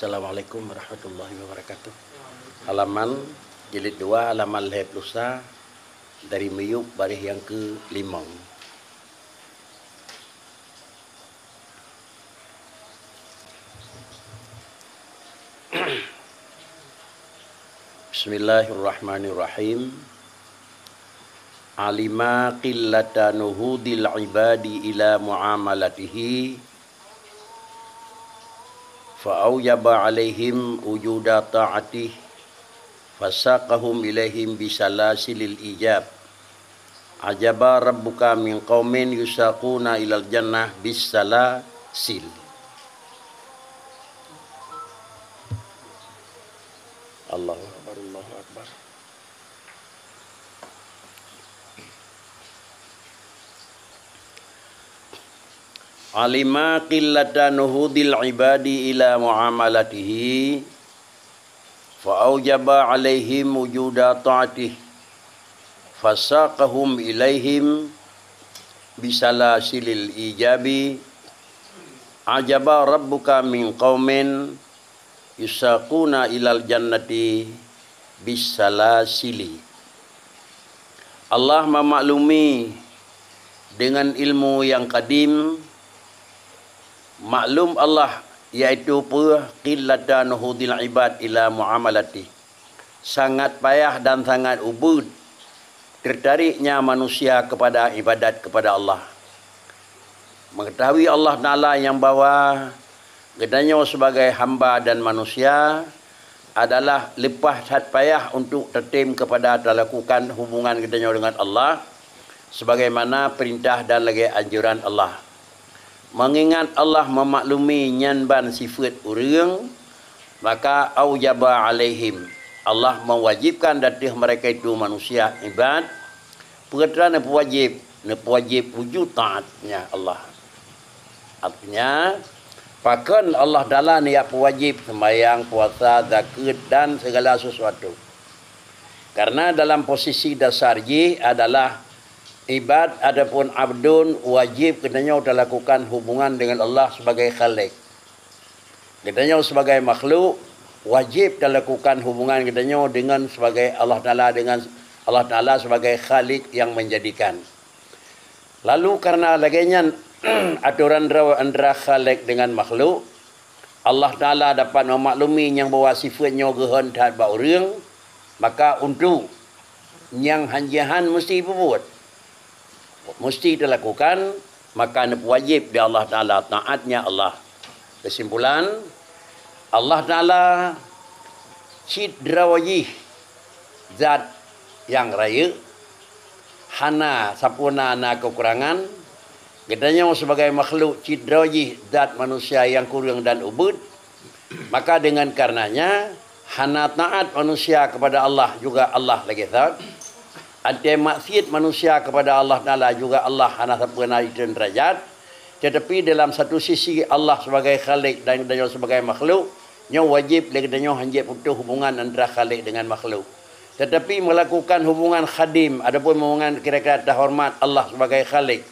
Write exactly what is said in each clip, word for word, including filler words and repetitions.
Assalamualaikum warahmatullahi wabarakatuh. Halaman jilid dua, halaman lhèe ploh sa, dari miyueb baréh nyang keu limong. Bismillahirrahmanirrahim. Alima qillata nuhudil ibadi ila muamalatihi, fa aujaba alaihim wujuda ta'atih, fasaqahum ilaihim bisalasilil ijab. Ajaba rabbuka min qaumin yusaquna ilal jannah bis salasil. Allahu akbar, Allahu akbar. Alima qillata nuhudil ibadi ila muamalatihi, fa aujaba alaihim wujuda ta'atih, fasaqahum ilaihim bisalasilil ijabi. Ajaba rabbuka min qaumin yusaquna ilal jannati bisalasili. Allah memaklumi dengan ilmu yang kadim, maklum Allah, yaitu peue qillata nuhudil ibad ila muamalati, sangat payah dan sangat ubeuet tertariknya manusia kepada ibadat kepada Allah. Mengetahui Allah Taala nyang bahwa geutanyoe sebagai hamba dan manusia adalah leupah that payah untuk tatem kepada talakukan hubungan geutanyoe dengan Allah sebagaimana perintah dan lagée anjuran Allah. Mengingat Allah memaklumi nyan ban sifeuet ureuëng, maka aujaba alaihim, Allah mewajibkan ateueh mereka itu manusia ibad. Peue teuma neupeuwajéb? Neupeuwajéb wujud taatnya Allah. Artinya, pakon Allah Taala neujak peuwajéb sembahyang, puasa, zakeuet, dan segala sesuatu. Karena dalam posisi dasar jih adalah ibad ataupun abdun, wajéb geutanyoe talakukan hubungan dengan Allah sebagai Khalik. Geutanyoe sebagai makhluk wajéb talakukan hubungan geutanyoe dengan sebagai Allah Taala, dengan Allah Taala sebagai Khalik yang menjadikan. Lalu karena lagée nyan atoran droe antara Khalik dengan makhluk, Allah Taala dapat memaklumi nyang bahwa sifeuet nyoe geuhon that bak ureuëng, maka untuk nyang hanjeut han mesti peubuet, mesti talakukan, maka neupeuwajéb di Allah Taala taatnya Allah. Kesimpulan, Allah Taala cit droe jih zat nyang rayeuk, hana sampurna, na keukurangan. Geutanyoe sebagai makhluk cit droe jih zat manusia nyang kureueng dan ubeuet. Maka dengan karenanya, hana taat manusia kepada Allah juga Allah lagée that. Até maksiat manusia kepada Allah Taala juga Allah hana sampurna itu derajat. Tetapi dalam satu sisi Allah sebagai Khalik dan geutanyoe sebagai makhluk, nyoe wajéb lé geutanyoe hanjeut putoh hubungan antara Khalik dengan makhluk. Tetapi melakukan hubungan khadim ataupun hubungan kira-kira terhormat Allah sebagai Khalik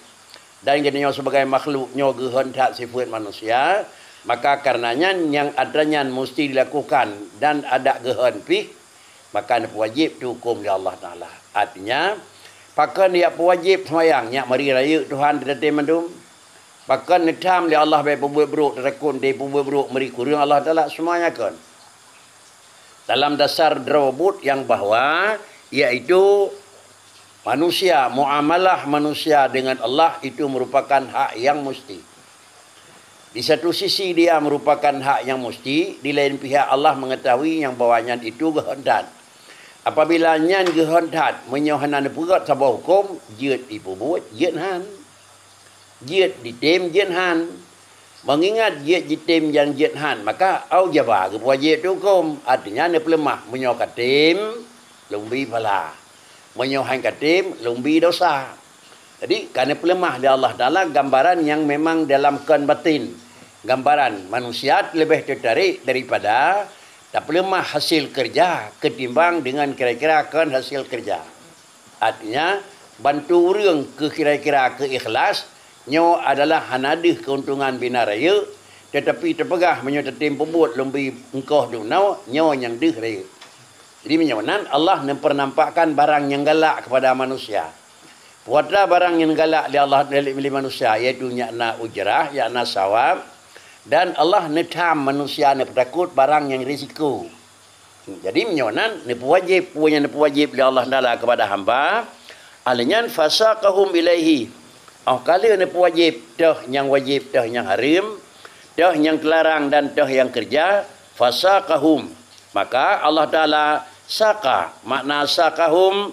dan geutanyoe sebagai makhluk nyoe geuhon that sifeuet manusia, maka karenanya nyang atra nyan musti dilakukan dan adak geuhon pih, maka neupeuwajéb teuhuköm lé Allah Taala. Artinya, pakon jak peuwajéb seumayang nyak meuri rayeuk Tuhan teutatém mandum? Pakon neutham lé Allah bèk peubuet brôk, teurakot deh peubuet brôk meuri kureueng Allah Taala? Seumuanya kon. Dalam dasar droe buet nyang bahwa, yaitu manusia, muamalah manusia dengan Allah itu merupakan hak yang musti. Di satu sisi dia merupakan hak yang musti, di lain pihak Allah mengetahui nyang bahwa nyan itu geuhon that. Apabila nyan geuhon that, meunyoe hana neupeugét saboh huköm, jeuet jipeubuet, jeuet han. Jeuet jitém, jeuet han. Meungingat jeuet jitém nyang jeuet han, maka aujaba geupeuwajéb teuhuköm, artinya neupeuleumah, meunyoe ka tém, lôn bi pahala. Meunyoe han ka tém, lôn bi dosa. Jadi, ka neupeuleumah lé Allah Taala gambaran nyang memang dalam kon batin. Gambaran manusia leubeh teutarek daripada tapeuleumah hasil keureuja ketimbang dengan kira-kira kon hasil keureuja. Artinya, bantu ureuëng keu kira-kira keu ikhlas, nyoe adalah hana deuh keuntungan bina rayeuk, Teutapi teupeugah meunyoe tatem peubuet lom bi eungkoh dum noe, nyoe nyang deuh rayeuk. Jadi meunyoe nan Allah neupeunampakkan barang nyang galak keupada manusia. Peue atra barang nyang galak lé Allah lé, lé manusia, yaitu nyang na ujrah, nyang na sawab, dan Allah neutham manusia neupeutakot barang nyang risiko. Jadi meunyoe nan neupeuwajéb peue nyang neupeuwajéb lé Allah Taala keupada hamba, ahli nyan fasaqahum ilaihi. Óh ka lheueh neupeuwajéb toh nyang wajéb toh nyang hareuem, toh nyang teularang dan toh nyang keureuja, fasaqahum. Maka Allah Taala saqa, makna saqahum,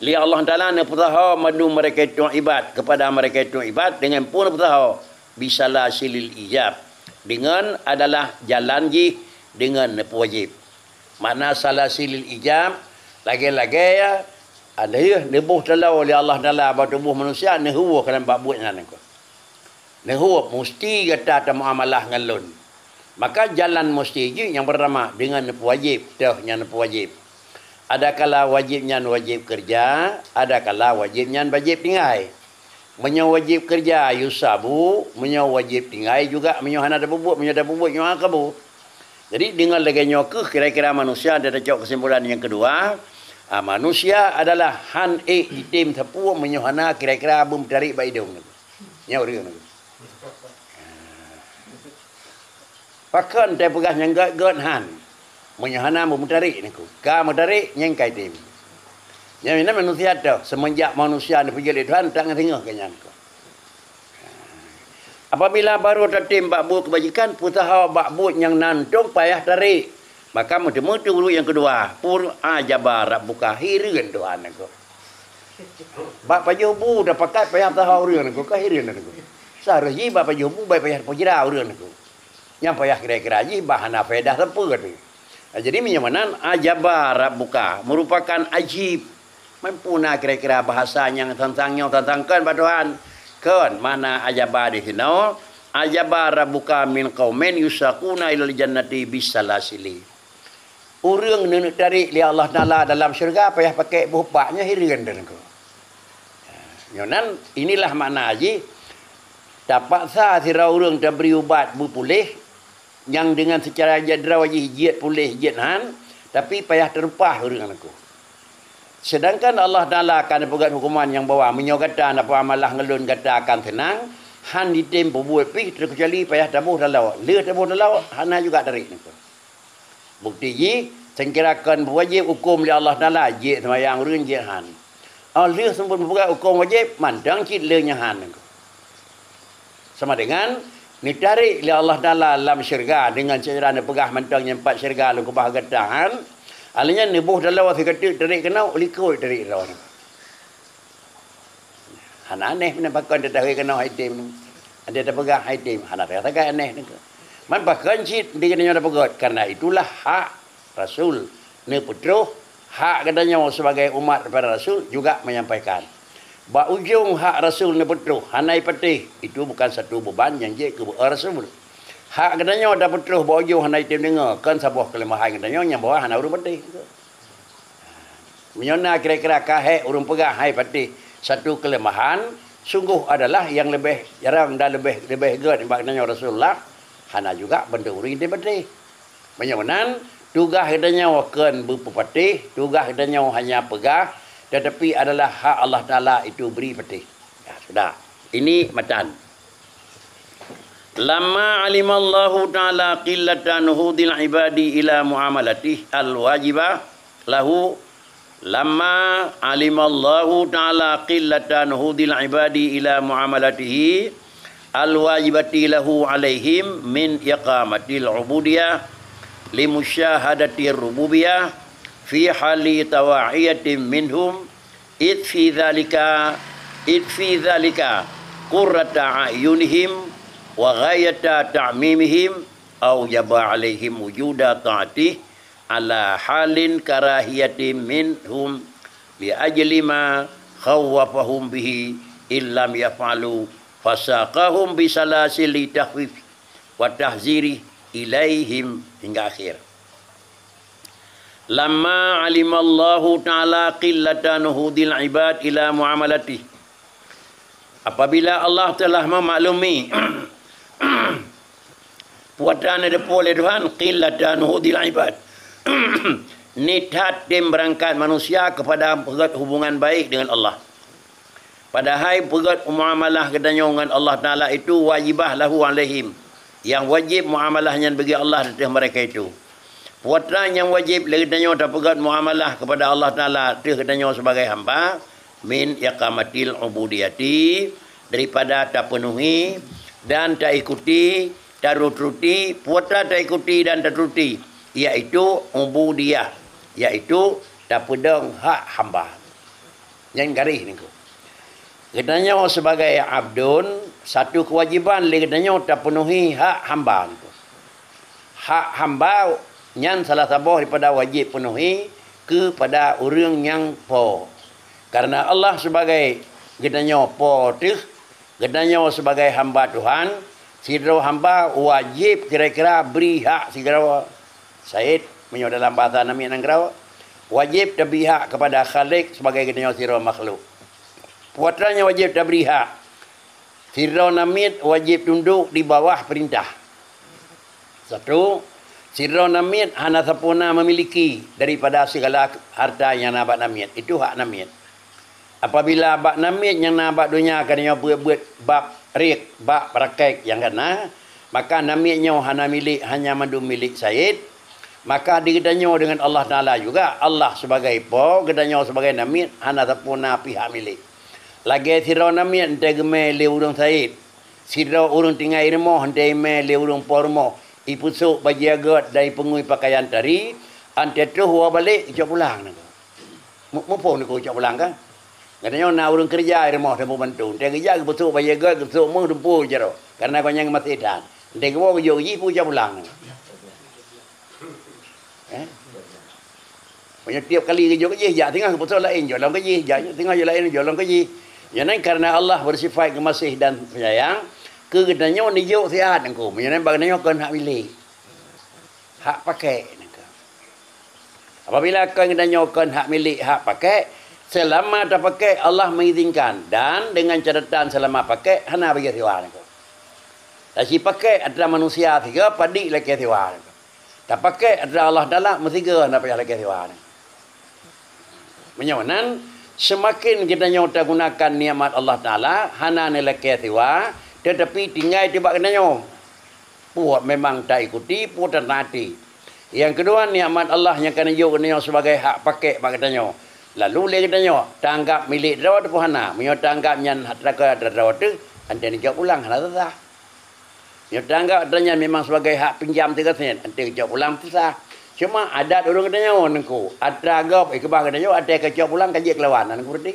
lé Allah Taala neupeusaho mandum mereka itu ibad keupada mereka itu ibad dengan peue neupeusaho bisalasilil ijab, dengan adalah jalan jih dengan neupeuwajéb. Makna salasilil ijab, lagée-lagée ya, ada yeuh neuboh taloe lé Allah Taala bak tuboh manusia neuhuwoe keunan bak buet nyan nangko. Neuhuwoe musti gata tamuamalah ngon lôn. Maka jalan musti jih nyang peurtama dengan neupeuwajéb, toh nyang neupeuwajéb. Adakala wajéb nyan wajéb keureuja, adakala wajéb nyan wajéb tinggai. Meunyoe wajéb keureuja yusabu, meunyoe wajéb tinggai juga meunyoe hana tapeubuet, meunyoe tapeubuet nyoe kabu. Jadi deungon lagée nyoe keuh kira-kira manusia, dan tacok kesimpulan nyang keudua, ah, manusia adalah han ék jitem sapeue meunyoe hana kira-kira beumeutarék bak idong. Nyoe ureuëng nyoe. Pakon teupeugah nyang gét-gét han? Meunyoe hana meumeutarek nangko. Ka meutarek nyang ka item. Nyan na manusia toh, seumeunjak manusia neupeujeuet lé Tuhan, tak ngon singoh keu nyan ko. Apabila barô tatem bak buet keubajikan, peusaho bak buet nyang na untông payah tarek. Maka meuteumé ureuëng nyang keudua, pur ajaba rabbuka, hireuen Tuhan nangko. Bak pajoh bu tapakat payah taha ureuëng nangko, ka hireuen nangko. Seharusnya bak pajoh bu bai payah peujra ureuëng nangko. Nyang payah kira-kira jih bah hana faedah sapeue teuh. Jadi meunyoe meunan ajaba rabbuka merupakan ajib. Mampu na kira-kira bahasa nyang tantang nyoe tantang kon bak Tuhan. Kon makna ajaba di sinoe, ajaba rabbuka min qaumin yusaquna ilal jannati bisalasili. Ureuëng neuneuk tarek lé Allah Taala dalam syeuruga payah pakai boh pak nyoe hireuen teuh nangko. Nyoe nan inilah makna jih tapaksa sidroe ureuëng tabri ubat beupuléh nyang deungon seucara jadra jih jeuet puléh jeuet han, tapi payah teureupah ureuëng nangko. Seudangkan Allah Taala ka neupeugét huköman nyang bahwa meunyoe gata na peuamalah ngon lôn gata akan seunang, han jitem peubuet pih teukecuali payah taboh taloe. Lheueh taboh taloe hana juga tarek nangko. Bukti jih, seukira kon wajéb hukôm lé Allah Taala, jeuet seumayang ureuëng jeuet han. Óh lheueh seumeubeuet meupeugah hukôm wajéb, mantong cit lé nyang han nangko. Sama dengan neutarek lé Allah Taala lam syeuruga deungon syedara neupeugah mantong nyang pat syeuruga lôn keubah gata han, alheuh nyan neuboh taloe sigoe teuk tarek keunoe, likot tarek droe nyan. Hana aneh meunan pakon teudahui keunoe hai tem nyoe. Ada tapeugah hai tem, hana sagai-sagai aneh nangko. Man pakon cit di geutanyoe tapeugét, karena itulah hak Rasul neupeutroh, hak geutanyoe sebagai umat daripada Rasul juga menyampaikan. Bak ujong hak Rasul neupeutroh hana ipatéh, itu bukan satu beban nyang jeuet keu Rasul. Hak geutanyoe tapeutroh bak ujong hana item deungoe, kon saboh keuleumahan geutanyoe nyang bahwa hana ureuëng patéh. Meunyoe na kira-kira ka hék ureuëng peugah hai patéh satu keuleumahan, sunggoh adalah nyang leubeh jarang dan leubeh, leubeh gét nibak geutanyoe Rasulullah, hana juga bandum ureuëng item patéh. Meunyoe meunan, tugaih geutanyoe kon beupeupatéh, tugaih geutanyoe hanya peugah, tetapi adalah hak Allah Taala itu bri patéh. Ya, sudah. Ini matan. Lamma alimallahu ta'ala qillata nuhudil ibadi ila muamalatih al-wajibah lahu. Lamma alimallahu ta'ala qillata nuhudil ibadi ila muamalatihi al-wajibati lahu alaihim min iqamatil ubudiyah limusyahadatir rububiyah fi hali tawa'iyatin minhum, id fi dzalika, id fi dzalika qurrata a'yunihim wa ghayata ta'mimihim, aujaba alaihim wujuda ta'atih ala halin karahiyatin minhum li ajli ma khawwafahum bihi illam yaf'alu fasaqahum bisalasil li takhwif wa tahziri ilaihim, hingga akhir. Lamma alimallahu ta'ala qillata nuhudil ibad ila muamalati. Apabila Allah telah memaklumi Peue atra neuteupeue lé Tuhan, qillatan hudil ibad. Niet that tem beurangkat manusia keupada peugét hubungan baik deungon Allah. Padahai peugét muamalah geutanyoe ngon Allah Taala itu wajibah lahu alaihim, nyang wajéb muamalah nyan bagi Allah ateueh mereka itu. Peue atra nyang wajéb lé geutanyoe tapeugét muamalah keupada Allah Taala ateueh geutanyoe sibagai hamba, min iqamatil ubudiyati, daripada tapeunuhi dan taikuti, taruti, peue atra taikuti dan taturuti, yaitu ubudiyah, yaitu tapeudong hak hamba. Nyan garéh niko. Geutanyoe sibagai abdun, satu keuwajéban lé geutanyoe tapeunuhi hak hamba niko. Hak hamba nyan salah saboh daripada wajéb peunuhi keupada ureuëng nyang po. Karena Allah sibagai geutanyoe po teuh, geutanyoe sibagai hamba Tuhan, sidroe hamba wajéb kira-kira bri hak sidroe said, meunyoe dalam bahasa namiet nanggroe, wajéb tabri hak keupada Khalik sibagai geutanyoe sidroe makhluk. Peue atra nyang wajéb tabri hak, sidroe namiet wajéb tundok di bawah peurintah. Satu, sidroe namiet hana sampoereuna meumiliki daripada sigala harta nyang na bak namiet. Itu hak namiet. Apabila bak namiet nyang na bak donya ka tanyoe beuet-beuet bab riek, bab prakek nyang ka na, maka namiet nyoe hana milék, hanya mandum milék said, maka di geutanyoe deungon Allah Taala juga, Allah sibagai po, geutanyoe sibagai namiet hana sampoereuna pihak milék. Lagée sidroe namiet 'an teugeumé lé ureuëng said, sidroe ureuëng tinggai rumoh 'an teugeumé lé ureuëng po rumoh, ipeusok bajée gét dan ipeungui peukayan tari, 'an teutroh woe balek icok pulang nanggroe. Mu-, muphom niko icok pulang ka? Geutanyoe na ureuëng keureuja i rumoh teumeubantu. 'An teugeujak geupeusok bajée gét, geupeusok méuh dumpeue jaroe. Karena gobnyan geumaséh that. 'An teugeubôh geujok jih peue icok pulang nanggroe. Eh? Meunyoe tiep kali geujok keu jih, jak singoh geupeusok laén jok lom keu jih, jak singoh jok laén jok lom keu jih. Nyan karena Allah beusifat geumaséh dan penyayang, keu geutanyoe neujok siat nanggroe. Meunyoe bak geutanyoe kon hak milék. Hak pakék nanggroe. Apabila kon geutanyoe kon hak milék, hak pakék, seulama tapakék Allah meuizinkan dan deungon catatan seulama pakék hana bagi siwa nanggroe. Taci pakék atra manusia sigoe padik lakée siwa nanggroe. Tapakék atra Allah Taala meusigoe hana payah lakée siwa nanggroe. Meunyoe nan, seumaken geutanyoe tagunakan nikmat Allah Taala hana neulakée siwa, teutapi tinggai teuh bak geutanyoe. Peue memang taikuti, peue tataati. Nyang keudua, nikmat Allah nyang ka neujok geutanyoe sibagai hak pakék bak geutanyoe. Lalu lé geutanyoe, taanggab milék droe teuh peue hana. Meunyoe taanggab nyan hak teuka droe teuh, 'an teugeujok pulang hana sah. Nyoe tanggap droeneuh nyan memang sibagai hak pinjam teugasien, 'an teugeujok pulang peusah. Cuma adat ureuëng geutanyoe nanggroe, atra gob, eh, keubah geutanyoe, atra keucok pulang ka jeuet keulawan, nanggroe.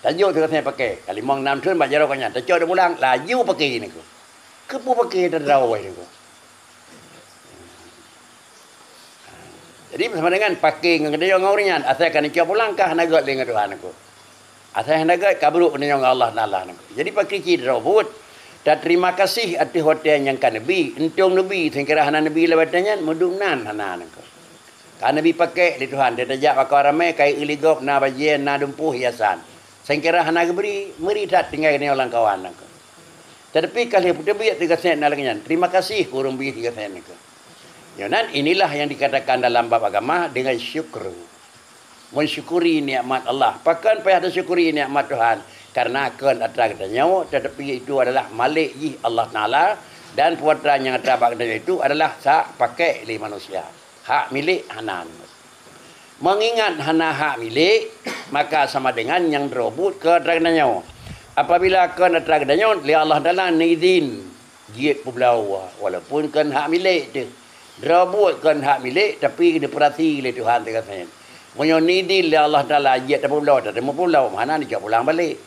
Tajok teugasien pakék, ka limong nam thon bak jaroe gobnyan, tacok di pulang, laju pakék nanggroe. Keupeue pakék teudrawe nanggroe? Jadi, sama dengan pakék ngon geutanyoe ngon ureuëng nyan, asai ka neucok pulang ka hana gét lé ngon Tuhan nanggroe. Asai hana gét ka brok geutanyoe ngon Allah Taala nanggroe. Jadi, pakék cit droe buet, taterima kasih ateueh watée nyang ka neubi, untông neubi, seungkira hana neubi lé watée nyan, meudum nan hana nanggroe. Ka neubi pakék lé Tuhan, teutajak bak kawan ramé, ka ié li gob, na bajée, na dumpeue hiasan. Seungkira hana geubri, meuri that tinggai geutanyoe lam kawan nanggroe. Tetapi ka lheueh peuteubiet teugasien na lagée nyan, terima kasih keu ureuëng bi teugasien nanggroe. Nyoe nan, inilah yang dikatakan dalam bab agama dengan syukru. Mensyukuri nikmat Allah. Pakon payah teusyukuri nikmat Tuhan? Karena kon atra geutanyoe, tetapi itu adalah malek jih Allah Taala, dan peue atra nyang atra bak geutanyoe itu adalah hak pakék lé manusia. Hak milék hana. Meungingat hana hak milék, maka sama dengan nyang droe buet keu atra geutanyoe. Apabila kon atra geutanyoe, lé Allah Taala neuidin jeuet peubloe, walaupun kon hak milék teuh. Droe buet kon hak milék, tapi dioperasi lé Tuhan teugasien. Meunyoe neuidin lé Allah Taala jeuet tapeubloe, tateumé peubloe, hana neucok pulang balek.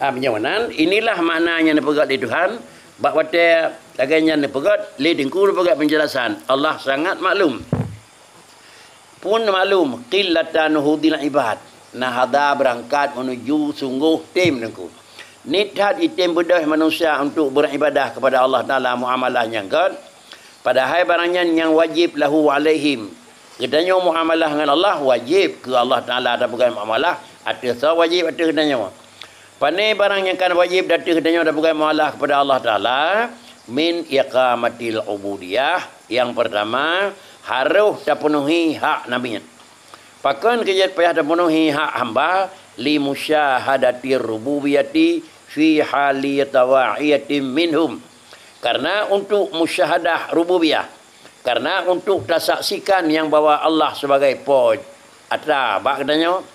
Ha, meunyoe meunan, inilah makna nyang neupeugét lé Tuhan, bak watée lagée nyan neupeugét, lé Teungku neupeugét penjelasan. Allah sangat maklum. Pun maklum, qillatan hudil ibad, na haba beurangkat menuju sunggoh tem Teungku. Niet that item beudôh manusia untuk beuribadah kepada Allah Taala muamalah nyang gét, padahai barang nyan nyang wajéb lahu alaihim. Geutanyoe muamalah ngon Allah wajéb keu Allah Taala tapeugét muamalah ateueh soe wajéb ateueh geutanyoe. Pane barang nyang ka wajéb ateueh geutanyoe tapeugét muamalah kepada Allah Taala, Min iqamatil ubudiyah, yang pertama, harôh tapeunuhi hak namiet. Pakon keu jeuet payah tapeunuhi hak hamba? Li musyahadatir rububiyati fi hali tawa'iyatim minhum. Karena untuk musyahadah rububiyah, karena untuk tasaksikan nyang bahwa Allah sebagai Po atra bak geutanyoe,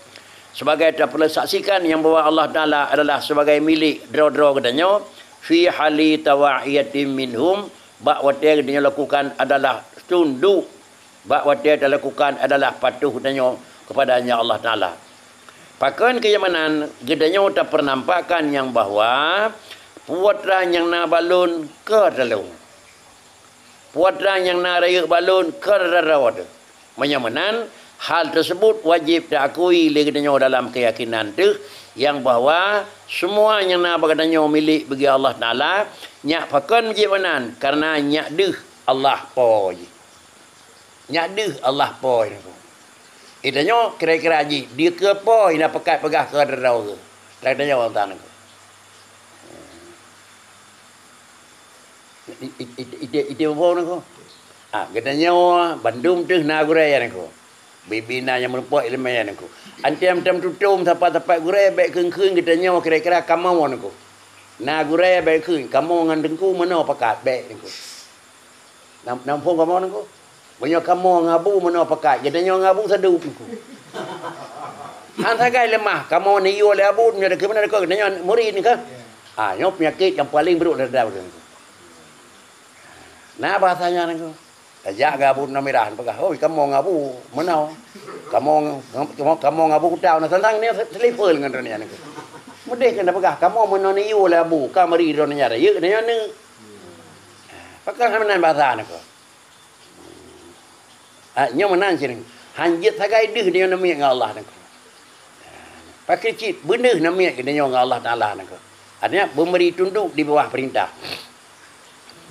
sebagai tapeusaksikan nyang bahwa Allah Taala adalah sebagai milék droe-droe geutanyoe, fi hali tawa'iyatim minhum, bak watée geutanyoe lakukan adalah tunduk, bak watée talakukan adalah patuh geutanyoe kepada-Nya Allah Taala. Pakon keu nyang meunan, geutanyoe tapeunampakkan nyang bahwa peue atra nyang na bak lôn ka atra lôn. Peue atra nyang na rayeuk bak lôn ka atra droe teuh. Meunyoe meunan, hal teusebut wajéb taakui lé geutanyoe dalam keuyakinan teuh nyang bahwa semua nyang na bak geutanyoe milék bagi Allah Taala, nyak pakon jeuet meunan, kareuna nyak deuh Allah Po jih. Nyak deuh Allah Po jih. Geutanyoe kira-kira jih, dikeue Po na pakat peugah keu droe-droe geuh. Geutanyoe ureuëng tan geuh. Ite, ite, ite, ite boh nangko. Ah, geutanyoe bandum teuh na gurée nangko. Bibi na nyang meurumpok ileumé nangko. Antam-tam tutom sapat-sapat gurée bék kheun-kheun geutanyoe kira-kira kamoe nangko. Na gurée bék kheun kamoe ngon teungku meunoe pakat bék nangko. Nam, nam phon kamoe nangko. Meunyoe kamoe ngon Abu meunoe pakat, geutanyoe ngon Abu sadub nangko. Han sagai leumah, kamoe neuyue lé Abu, meunyoe keu meunan nangko geutanyoe murit nangko. Ah, nyoe peunyakét nyang paleng brok lam dada ureuëng. Na bahasa nyan nangko. Tajak keu Abu Nomirah peugah, "Hoi, kamoe ngon Abu meunoe. Kamoe, kamoe, kamoe ngon Abu Kutau na santang ni selipel ngon droeneuh nyan nangko." Meudeh keuneuk peugah, "Kamoe meunoe neuyue lé Abu, ka mari droeneuh nyan rayeuk nyan neu." Pakon hana meunan bahasa nangko. Ah, nyoe meunan cit. Han jeuet sagai deuh nyoe namiet ngon Allah nangko. Pakri cit beuneuh namiet geutanyoe ngon Allah Taala nangko. Artinya, beumeri tunduk di bawah peurintah.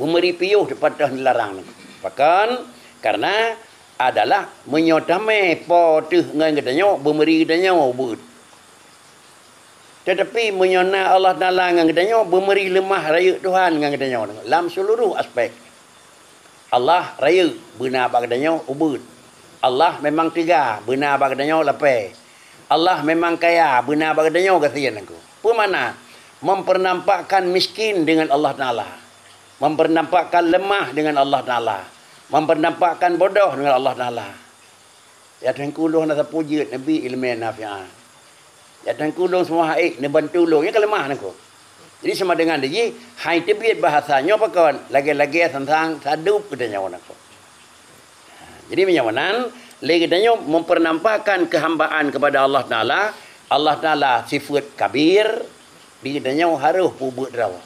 Beumeri piôh di patoh dilarang nangko. Pakon? Karena adalah meunyoe tamé Po teuh ngon geutanyoe, beumeri geutanyoe ubeut. Teutapi meunyoe na Allah Taala ngon geutanyoe, beumeri leumah rayeuk Tuhan ngon geutanyoe lam seuluruh aspek. Allah rayeuk, beuna bak geutanyoe ubeut. Allah memang teuga, beuna bak geutanyoe lapée. Allah memang kaya, beuna bak geutanyoe gasien nangko. Peue makna? Mempernampakkan miskin dengan Allah Taala. Mempernampakkan lemah dengan Allah Taala. Mempernampakkan bodoh dengan Allah Taala. Ya Teungku lôn hana sapeue jeuet neubi ileumé nafiah. Ya Teungku lôn seumah ék neubantu lôn, nyan ka leumah nangko. Jadi sama dengan jih, hai teubiet bahasa nyoe pakon, lagée-lagée sang-sang sadub geutanyoe nangko. Jadi meunyoe meunan, lé geutanyoe mempernampakkan keuhambaan kepada Allah Taala, Allah Taala sifeuet kabir, di geutanyoe harôh peubuet droe.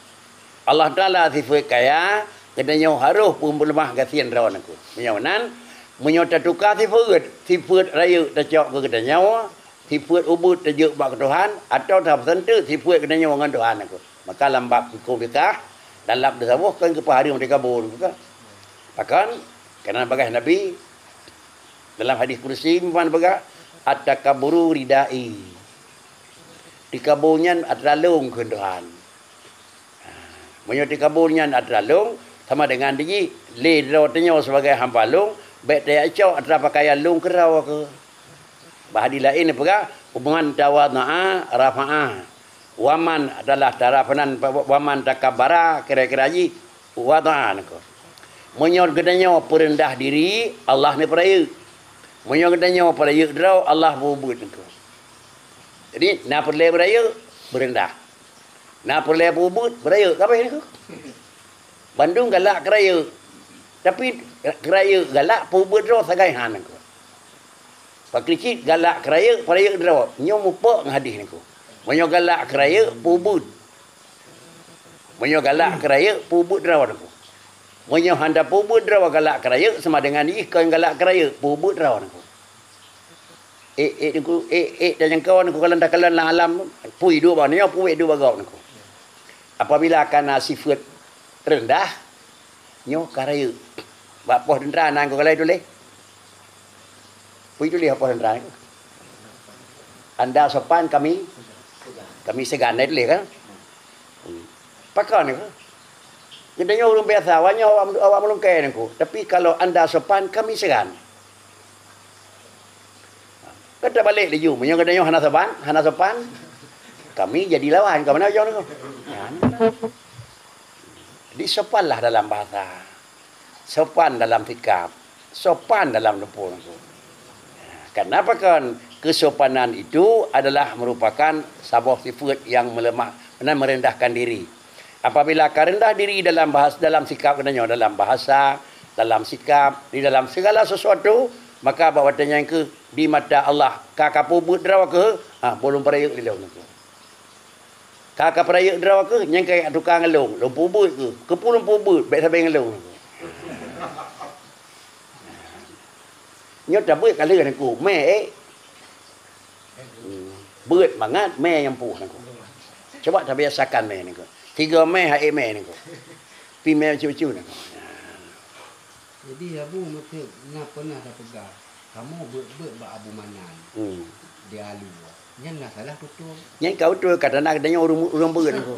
Allah Taala sifeuet kaya, geutanyoe harôh peuleumah gasien droe nangko. Meunyoe meunan, meunyoe tatuka sifeuet, sifeuet rayeuk tacok keu geutanyoe, sifeuet ubeut tajeuet bak keu Tuhan, atawa tapeuseunteuk sifeuet geutanyoe ngon Tuhan nangko. Maka lam bab hukôm fikah, dalam tasawuf kan geupeuhareuem teuka boh nangko kan. Pakon? Karena bagaih Nabi dalam hadis kursi, meunan peugah, "At-takabburu ridai." Teuka boh nyan atra lôn kheun Tuhan. Meunyoe teuka boh nyan atra lôn, sama dengan jih, lé droe tanyoe sibagai hamba lôn, bék tajak cok atra peukayan lôn keudroe keuh. Bak hadis laén peugah, "Wa man tawadha'a rafa'ah, wa man adalah tarafanan, wa man takabbara," kira-kira jih, "wadha'a," nangko. Meunyoe geutanyoe peureundah diri, Allah neupeureuyek. Meunyoe geutanyoe peureuyek droe, Allah peubuet nangko. Jadi, na peureulée beurayeuk, beureundah. Na peureulée peubuet, beurayeuk. Ka abéh nangko. Bandum galak keurayeuk. Tapi, keurayeuk galak peubuet droe sagai han nangko. Pakri cit galak keurayeuk, peurayeuk droe. Nyoe mupok ngon hadis nangko. Meunyoe galak keurayeuk, peubuet. Meunyoe galak keurayeuk, peubuet droe nangko. Meunyoe hana peubuet droe galak keurayeuk, sama dengan jih kon galak keurayeuk, peubuet droe nangko. Ék, ék, nangko, ék, ék, tanyangkau nangko kalon takalon lam alam, pui duek bak nyoe, pui duek bak gob nangko. Apabila kana sifeuet reundah, nyoe ka rayeuk. Bak poh teuntra na nangko kalai tuléh. Pui tuléh bak poh teuntra nangko. Anda sopan, kami, kami segan, na tuléh kan? Hmm. Pakon nangko. Geutanyoe ureuëng biasa, awak nyoe awak, awak meulungkée nangku. Tapi kalau anda sopan, kami segan. Kan tabalek laju, meunyoe geutanyoe hana sopan, hana sopan, kami jadi lawan, ka meunan ujong nangku. Nyan. Jadi sopanlah dalam bahasa, sopan dalam sikap, sopan dalam teupeu nangku. Karena apa kan? Kesopanan itu adalah merupakan saboh sifat yang melemah, meunan merendahkan diri. Apabila ka rendah diri dalam bahas-, dalam sikap geutanyoe, dalam bahasa, dalam sikap, di dalam segala sesuatu, maka bak watée nyan keuh di mata Allah ka kapeubuet droe keuh, ah, bolong peurayeuk di lôn keuh. Ka kapeurayeuk droe keuh, nyang kayée tukang ngon lôn, lôn peubuet keuh, keupeue lôn peubuet, bék sabe ngon lôn. Nyoe tabeuet ka lheueh nangku, mé ék. Hmm. Beuet mangat mé nyang puih nangku. Cuba tabiasakan mé nangku. Tiga mé, hai mé nangku. Pi mé bacut-bacut nangku. Jadi Abu Meuteuk na peunah tapeugah, kamoe beuet-beuet bak Abu Manan. Hmm. Di Alu. Nyan na salah tutoe. Nyan ka beutôi, ka tanda geutanyoe ureuëng, ureuëng beuet nangku.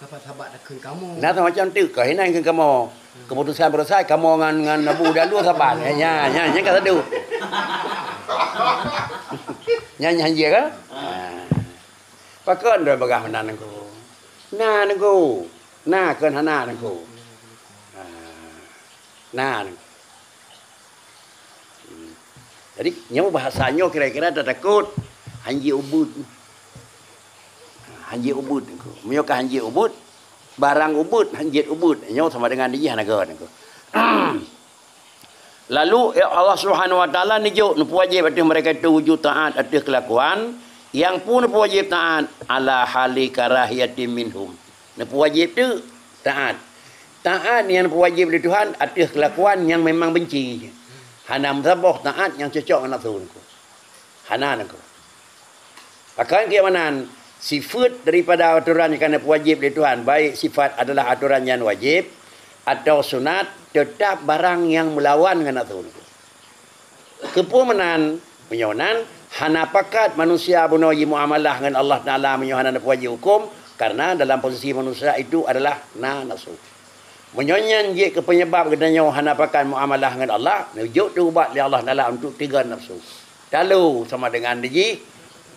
Ka pat sabat takheun kamoe. Na samacam teuk ka hinan keu kamoe. Keputusan beurasai kamoe ngan, ngan Abu Dalu saban. Nya, nya, nya ka saduek. Nya, nya hanjeuet ka? Ha. Pakon droe bagah meunan nangku. Na nangku. Na kon hana nangku. Ha. Na nangku. Hmm. Jadi, nyoe bahasa nyoe kira-kira tatakot hanjeuet ubeuet. Hanjeuet ubeuet nangku. Meunyoe ka hanjeuet ubeuet, barang ubeuet, hanjeuet ubeuet. Nyoe sama dengan dijih hana gét nangku. Lalu, ya Allah Subhanahu wa Taala neujok, neupeuwajéb ateueh mereka itu wujud taat ateueh kelakuan, nyang peue neupeuwajéb taat, ala hali karahiyatin minhum. Neupeuwajéb teuk taat. Taat nyang neupeuwajéb lé Tuhan ateueh kelakuan nyang memang benci. Hana meusaboh taat nyang cocok ngon nafsu nangku. Hana nangku. Pakon keu meunan, sifat daripada atoran nyang ka neupeuwajéb lé Tuhan, baik sifat adalah atoran nyang wajéb atau sunat, teutap barang nyang meulawan ngon nafsu nangku. Keupeue meunan? Meunyoe nan, hana pakat manusia bunoe jimuamalah ngon Allah Taala meunyoe hana neupeuwajéb huköm, karena dalam posisi manusia itu adalah na nafsu. Meunyoe nyan jeuet keu peunyeubab geutanyoe hana pakat muamalah ngon Allah, neujok teuh ubat lé Allah Taala untuk teugon nafsu. Talo sama dengan dijih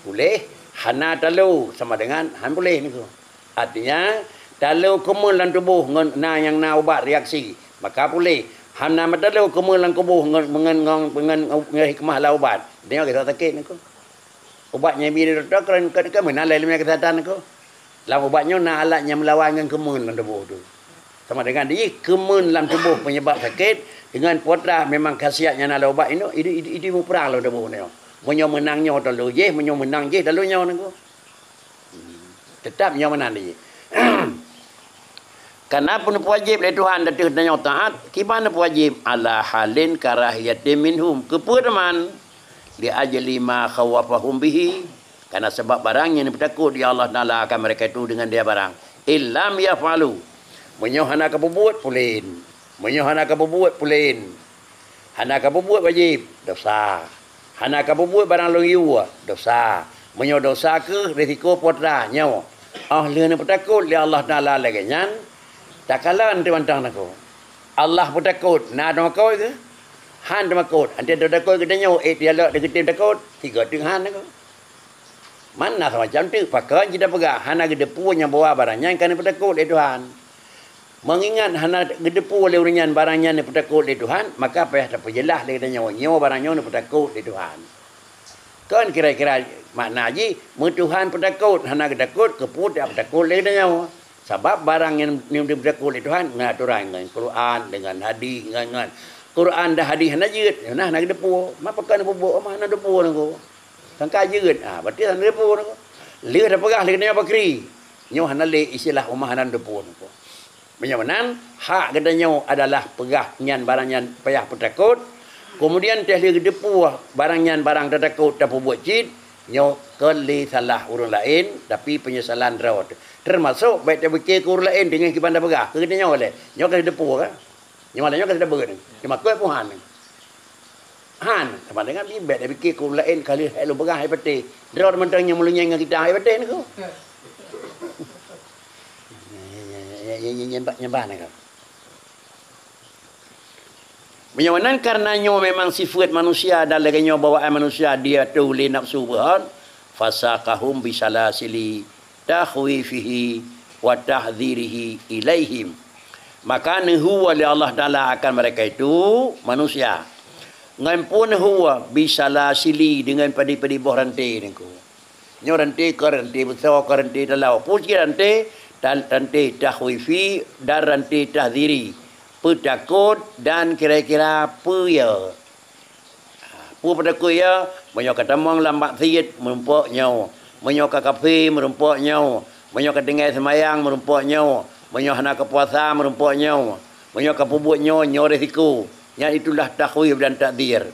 puléh, hana talo sama dengan han puléh nangku. Artinya, talo keumeun lam tuboh ngon na nyang na ubat reaksi, maka puléh. Hana meutalo keumeun lam tuboh ngon, ngon, ngon, ngon, ngon hikmah lam ubat. Nyoe kisah sakét nangku. Ubat nyang bi dokto keureun, keureun, keureun meunan lé ilmu kesehatan nangku. Lam ubat nyoe na alat nyang meulawan ngon keumeun lam tuboh tu. Sama dengan di keumeun lam tuboh penyebab sakét, dengan putra memang khasiat nyang na lam ubat inong, idi, idi, idi muprang lam tuboh nyoe. Meunyoe meunang nyoe talo jih, meunyoe meunang jih talo nyoe nangku. Teutap nyoe meunan lé. Kana peuneupeuwajéb lé Tuhan ateueh tanyoe taat, kiban neupeuwajéb ala halin karahiyatin minhum. Keupeue teuma? Li ajli ma khawafahum bihi. Kana sabab barang nyang neupeutakot di Allah Taala akan mereka itu dengan dia barang. Illam yaf'alu. Meunyoe hana kapeubuet, pulen. Meunyoe hana kapeubuet, pulen. Hana kapeubuet wajéb, dosa. Hana kapeubuet barang lôn yue, dosa. Meunyoe dosa kheueh risiko putra nyoe. Óh lheueh neupeutakot lé Allah Taala lagée nyan, takalon teuh mantong nangku. Allah peutakot, na teumakot kheueh? Han teumakot. Anté teutakot geutanyoe, ék teujalok teukeutém takot, sigoe teuh han nangku. Mana semacam teuk pakon jih tapeugah hana geuteupeue nyang bahwa barang nyan ka neupeutakot lé Tuhan. Meungingat hana geuteupeue lé ureuëng nyan barang nyan neupeutakot lé Tuhan, maka payah tapeujeulaih lé geutanyoe nyoe barang nyoe neupeutakot lé Tuhan. Kon kira-kira makna jih, meutuhan peutakot, hana geutakot, keupeue tapeutakot lé geutanyoe. Sabab barang nyang, nyang neupeutakot lé Tuhan ngon atoran, ngon Quran, dengan hadis, ngon, ngon Quran dan hadis hana jeuet, nah hana geuteupeue. Mak pakon neupeubuet, oh, hana geuteupeue nangku. Sangka jeuet, ah, berarti hana geuteupeue nangku. Lheueh tapeugah lé geutanyoe pakri. Nyoe hana lé istilah uma hana geuteupeue nangku. Meunyoe meunan, hak geutanyoe adalah peugah nyan barang nyan payah peutakot. Kemudian teuh lheueh geuteupeue barang nyan barang tatakot tapeubuet cit, nyoe kon lé salah ureuëng laén, tapi peunyesalan droe teuh. Teumasok bék tapike keu ureuëng laén deungon kiban tapeugah. Keu geutanyoe lé, nyoe ka geuteupeue ka? Nyoe malah nyoe ka geuteupeue. Teumakot pun han. Han, sama dengan bibet dah pikir keu ureuëng laén kali hai lôn peugah hai patéh. Droe mantong nyang meulunyai ngon kita hai patéh nangku. Nyembah, nyembah nanggroe. Meunyoe meunan, kareuna nyoe memang sifeuet manusia dan lagée nyoe bawaan manusia diatur lé nafsu beuhon, fasaqahum bisalasili takhwifihi wa tahdzirihi ilaihim. Maka neuhu lé Allah Taala akan mereka itu, manusia, ngon peue neuhu, bisalasili, deungon padé-padé boh ranté nanggroe. Nyoe ranté ka ranté beusoe, ka ranté taloe. Peue cit ranté? Tan-, ranté takhwifi dan ranté tahdziri. Peutakot dan kira-kira peue ya. Ha, peue peutakot ya? Meunyoe ka tamong lam maksiet, meurumpok nyoe. Meunyoe ka kafé, meurumpok nyoe. Meunyoe ka tinggai seumayang, meurumpok nyoe. Meunyoe hana ka puasa, meurumpok nyoe. Meunyoe ka peubuet nyoe, nyoe risiko. Nyan itulah takhwif dan takdzir.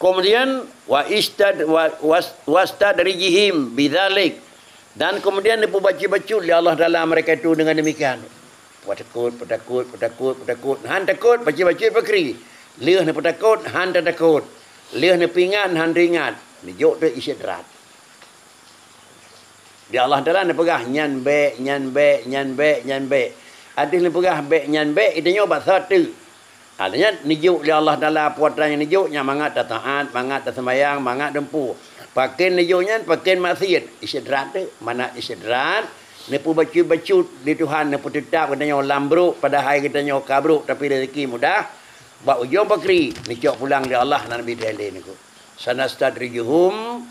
Kemudian, wa istad-, wa-, was-, wastadrijihim bidzalik. Dan kemudian neupeubacut-bacut lé Allah Taala mereka itu dengan demikian. Peutakot, peutakot, peutakot, peutakot. Han takot, bacut-bacut pakri. Lheueh neupeutakot, han tatakot. Lheueh neupeuingat, han teuingat. Neujok teuh istidraj. Di Allah Taala neupeugah, "Nyan bék, nyan bék, nyan bék, nyan bék." Ateueh neupeugah bék nyan bék, geutanyoe bak sateue. Artinya, neujok lé Allah Taala peue atra nyang neujok, nyan mangat tataát, mangat taseumayang, mangat dumpeue. Pakon neujok nyan, pakon maksiet. Istidraj teuh, mana istidraj, neupeubacut-bacut lé Tuhan, neupeuteutap geutanyoe lam brok, padahai geutanyoe ka brok, tapi rezeki mudah. Bak ujong pakri, neucok pulang lé Allah, na Nabi Ibrahim nanggroe. Sanastadrijuhum,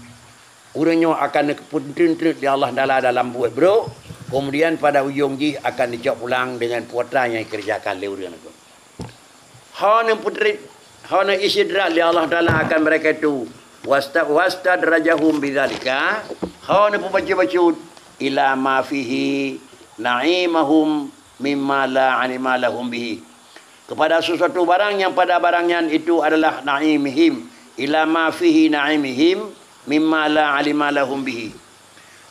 ureuëng nyoe akan neupeuteun-teun lé Allah Taala dalam buet brok, kemudian pada ujong jih akan neucok pulang dengan peue atra nyang dikerjakan lé ureuëng nanggroe. Hana putri, hana istidraj lé Allah Taala akan mereka itu. Wasta-, wastadrajahum bidzalika, hana peubacut-bacut ila ma fihi na'imahum mimma la alima lahum bihi. Kepada sesuatu barang yang pada barang nyan itu adalah na'imihim, ila ma fihi na'imihim mimma la alima lahum bihi.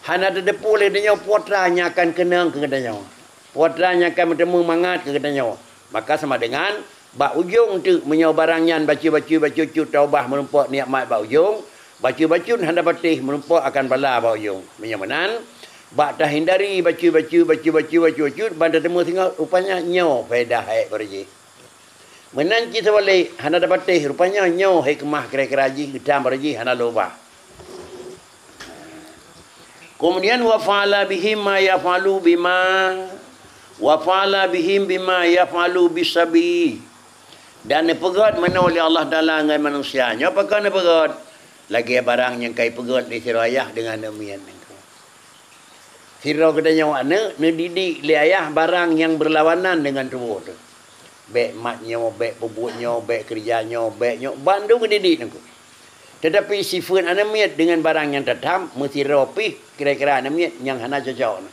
Hana tateupeue lé geutanyoe peue atra nyang akan keunong keu geutanyoe. Peue atra nyang akan meuteumé mangat keu geutanyoe. Maka sama dengan bak ujong teuk meunyoe barang nyan bacut-bacut, bacut-bacut taubah meurumpok nikmat bak ujong, bacut-bacut hana patéh meurumpok akan bala bak ujong. Meunyoe meunan, bak tahindari bacut-bacut, bacut-bacut, bacut-bacut, ban tateumé singoh rupanya nyoe faedah hék baro jih. Meunan cit seubalék, hana tapatéh, rupanya nyoe hikmah kira-kira jih, geutam baro jih hana lôn ubah. Kemudian, wa fa'ala bihim ma yaf'alu bima, wa fa'ala bihim bima yaf'alu bisabi. Dan neupeugét meunoe lé Allah Taala ngon manusia. Nyoe pakon neupeugét? Lagée barang nyang ka ipeugét lé sidroe ayah deungon aneuëk miet nyan. Sidroe geutanyoe aneuëk neudidik lé ayah barang nyang beurlawanan deungon tuboh teuh. Bék mat nyoe, bék peubuet nyoe, bék keureuja nyoe, bék nyoe, bandum geudidik nanggroe. Teutapi sifeuet aneuëk miet deungon barang nyang tatham meusidroe pih kira-kira aneuëk miet nyang hana cocok na.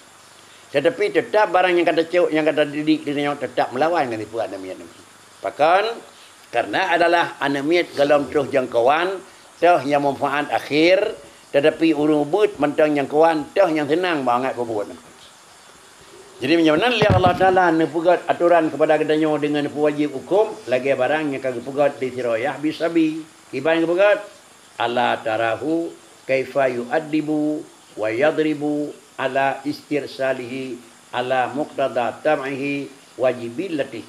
Teutapi teutap barang nyang ka tacok, nyang ka tadidik geutanyoe teutap meulawan ngon sifeuet aneuëk miet nanggroe. Pakon? Karena adalah aneuëk miet gohlom troh jangkauan, toh nyang manfaat akhir, teutapi ureuëng ubeuet mantong nyang kuat, toh nyang seunang bangat peubuet. Jadi, meunyoe meunan lé Allah Taala neupeugét atoran keupada geutanyoe deungon neupeuwajéb huköm lagée barang nyang ka geupeugét di sidroe ayah bisabi. Kiban geupeugét, "Ala tarahu kaifa yu'addibu wa yadribu ala istirsalihi ala muqtada tam'ihi wa jibillatih."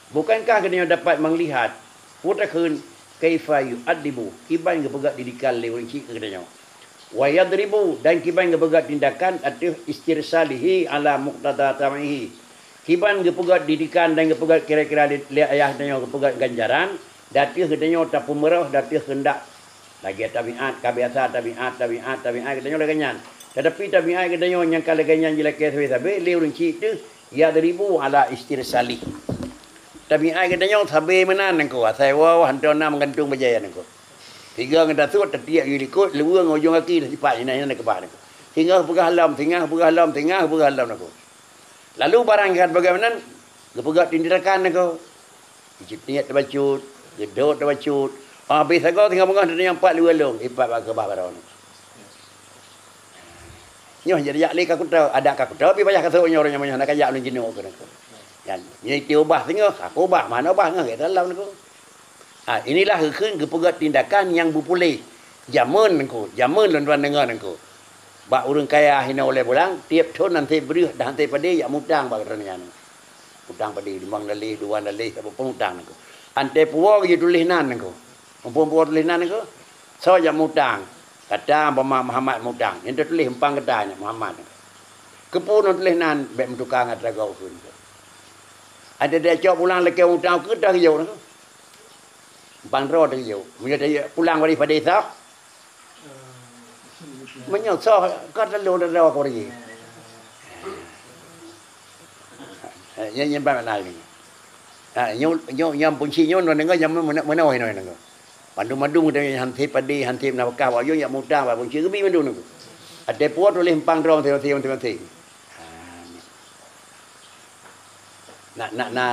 Bukankah geutanyoe dapat meulihat peue takheun kaifa yu'addibu, kiban geupeugét didikan lé ureuëng chik keu geutanyoe? Wa yadribu, dan kiban geupeugét tindakan ateueh istirsalihi ala muqtada tam'ihi. Kiban geupeugét didikan dan geupeugét kira-kira lé, lé ayah geutanyoe geupeugét ganjaran, di ateueh geutanyoe tapeumeurôh di ateueh keundak. Lagée tabiat, ka biasa tabiat, tabiat, tabiat geutanyoe lagée nyan. Teutapi tabiat geutanyoe nyang ka lagée nyan jilakée sabe-sabe lé ureuëng chik teuh, yadribu ala istirsalih. Tabiat geutanyoe sabe meunan nanggroe, asai woe hantom na meugantung bajée nanggroe. Sigoe ngon tasut tatiek di likot, luweue ngon ujong gaki tasipat inan-inan keubah nanggroe. Singoh peugah lom, singoh peugah lom, singoh peugah lom nanggroe. Lalu barang nyang ka peugah meunan, geupeugét tindakan nanggroe. Geucitiet tabacut, geudot tabacut. Ah, habéh sagoe singoh beungoh teungoh pat luweue lom, ipat bak keubah baroe nanggroe. Nyoe jadi jak lé ka kuto, adak ka kuto, pi payah ka sôk nyoe, nyoe, nyoe, na ka jak ulôn jinoe keunoe. Nyan, nyoe iti ubah singoh, ka ubah, mana ubah ngeh gét dalam nanggroe. Ha, inilah geukheun geupeugét tindakan nyang beupuléh. Jameun nanggroe, jameun lôn tuan deungoe nanggroe. Bak ureuëng kaya hinoe ulée pulang, tieb thon han sép breueh dan han sép padé jak mutang bak geutanyoe nyan. Utang padé, limong daleh, dua daleh, saboh pun utang nangku. Antée puwoe geuyue tuléh nan nangku. Muphom puwoe tuléh nan nangku. Soe jak mutang? Kata umpama Muhammad mutang. Nyan teutuléh umpang gata nyan Muhammad nangku. Keupeue nyoe tuléh nan, bék meutuka ngon atra gob ukeue nangku. Antée tacok pulang lakée utang ukeue teuh geuyue nangku. Umpang droe teuh geuyue. Meunyoe tacok pulang bari padé soe? Meunyoe soh ka teulo dada kori. Nyan nyan ban makna lagée nyan. Ha, nyoe nyoe nyang punci nyoe ngon deungoe nyang meunoe meunoe nyoe deungoe. Mandum-mandum geutanyoe han sép padé, han sép nafkah bak yong yak mutang bak punci geubi mandum nyoe. Até puwoe tuléh umpang droe masing-masing, masing-masing. Ha. Na na na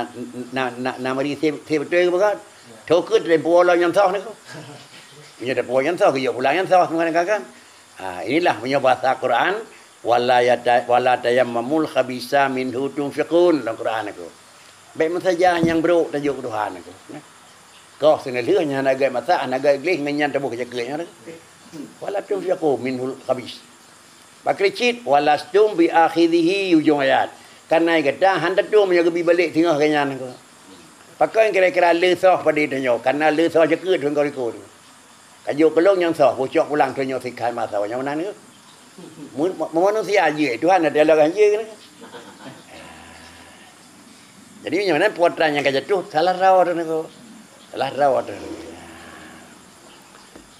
na na na mari sép sép beutôi ke bukan? Tho keuh tempo Allah nyang soh niko. Meunyoe tempo nyang soh, geuyue pulang nyang soh, teuma kan? Ha, inilah meunyoe bahasa Quran, wala yata wala tayammamul khabisa minhu tunfiqun dalam Quran niko. Bék meusaja nyang brok tajok keu Tuhan niko. Koh seuneulheueh nyang hana gét masak, hana gét gleh ngon nyan taboh keu jakeuet nyan. Wala tunfiqu minhul khabis. Pakri cit, "Walastum bi akhidhihi," ujong ayat. Kareuna gata han tatum nyang geubi balek singoh geuh nyan. Pakon kira-kira le soh padé tanyoe, kareuna le soh jakeuet deungon riko. Ka jok keu lôn nyang soh, bucok pulang tanyoe sikhan masa nyang meunan keuh. Mu-, mu-, manusia jih, Tuhan ada lagah jih keuh. Jadi, nyoe nan putra nyang ka jatuh, salah rawa tu niko. Salah rawa tu.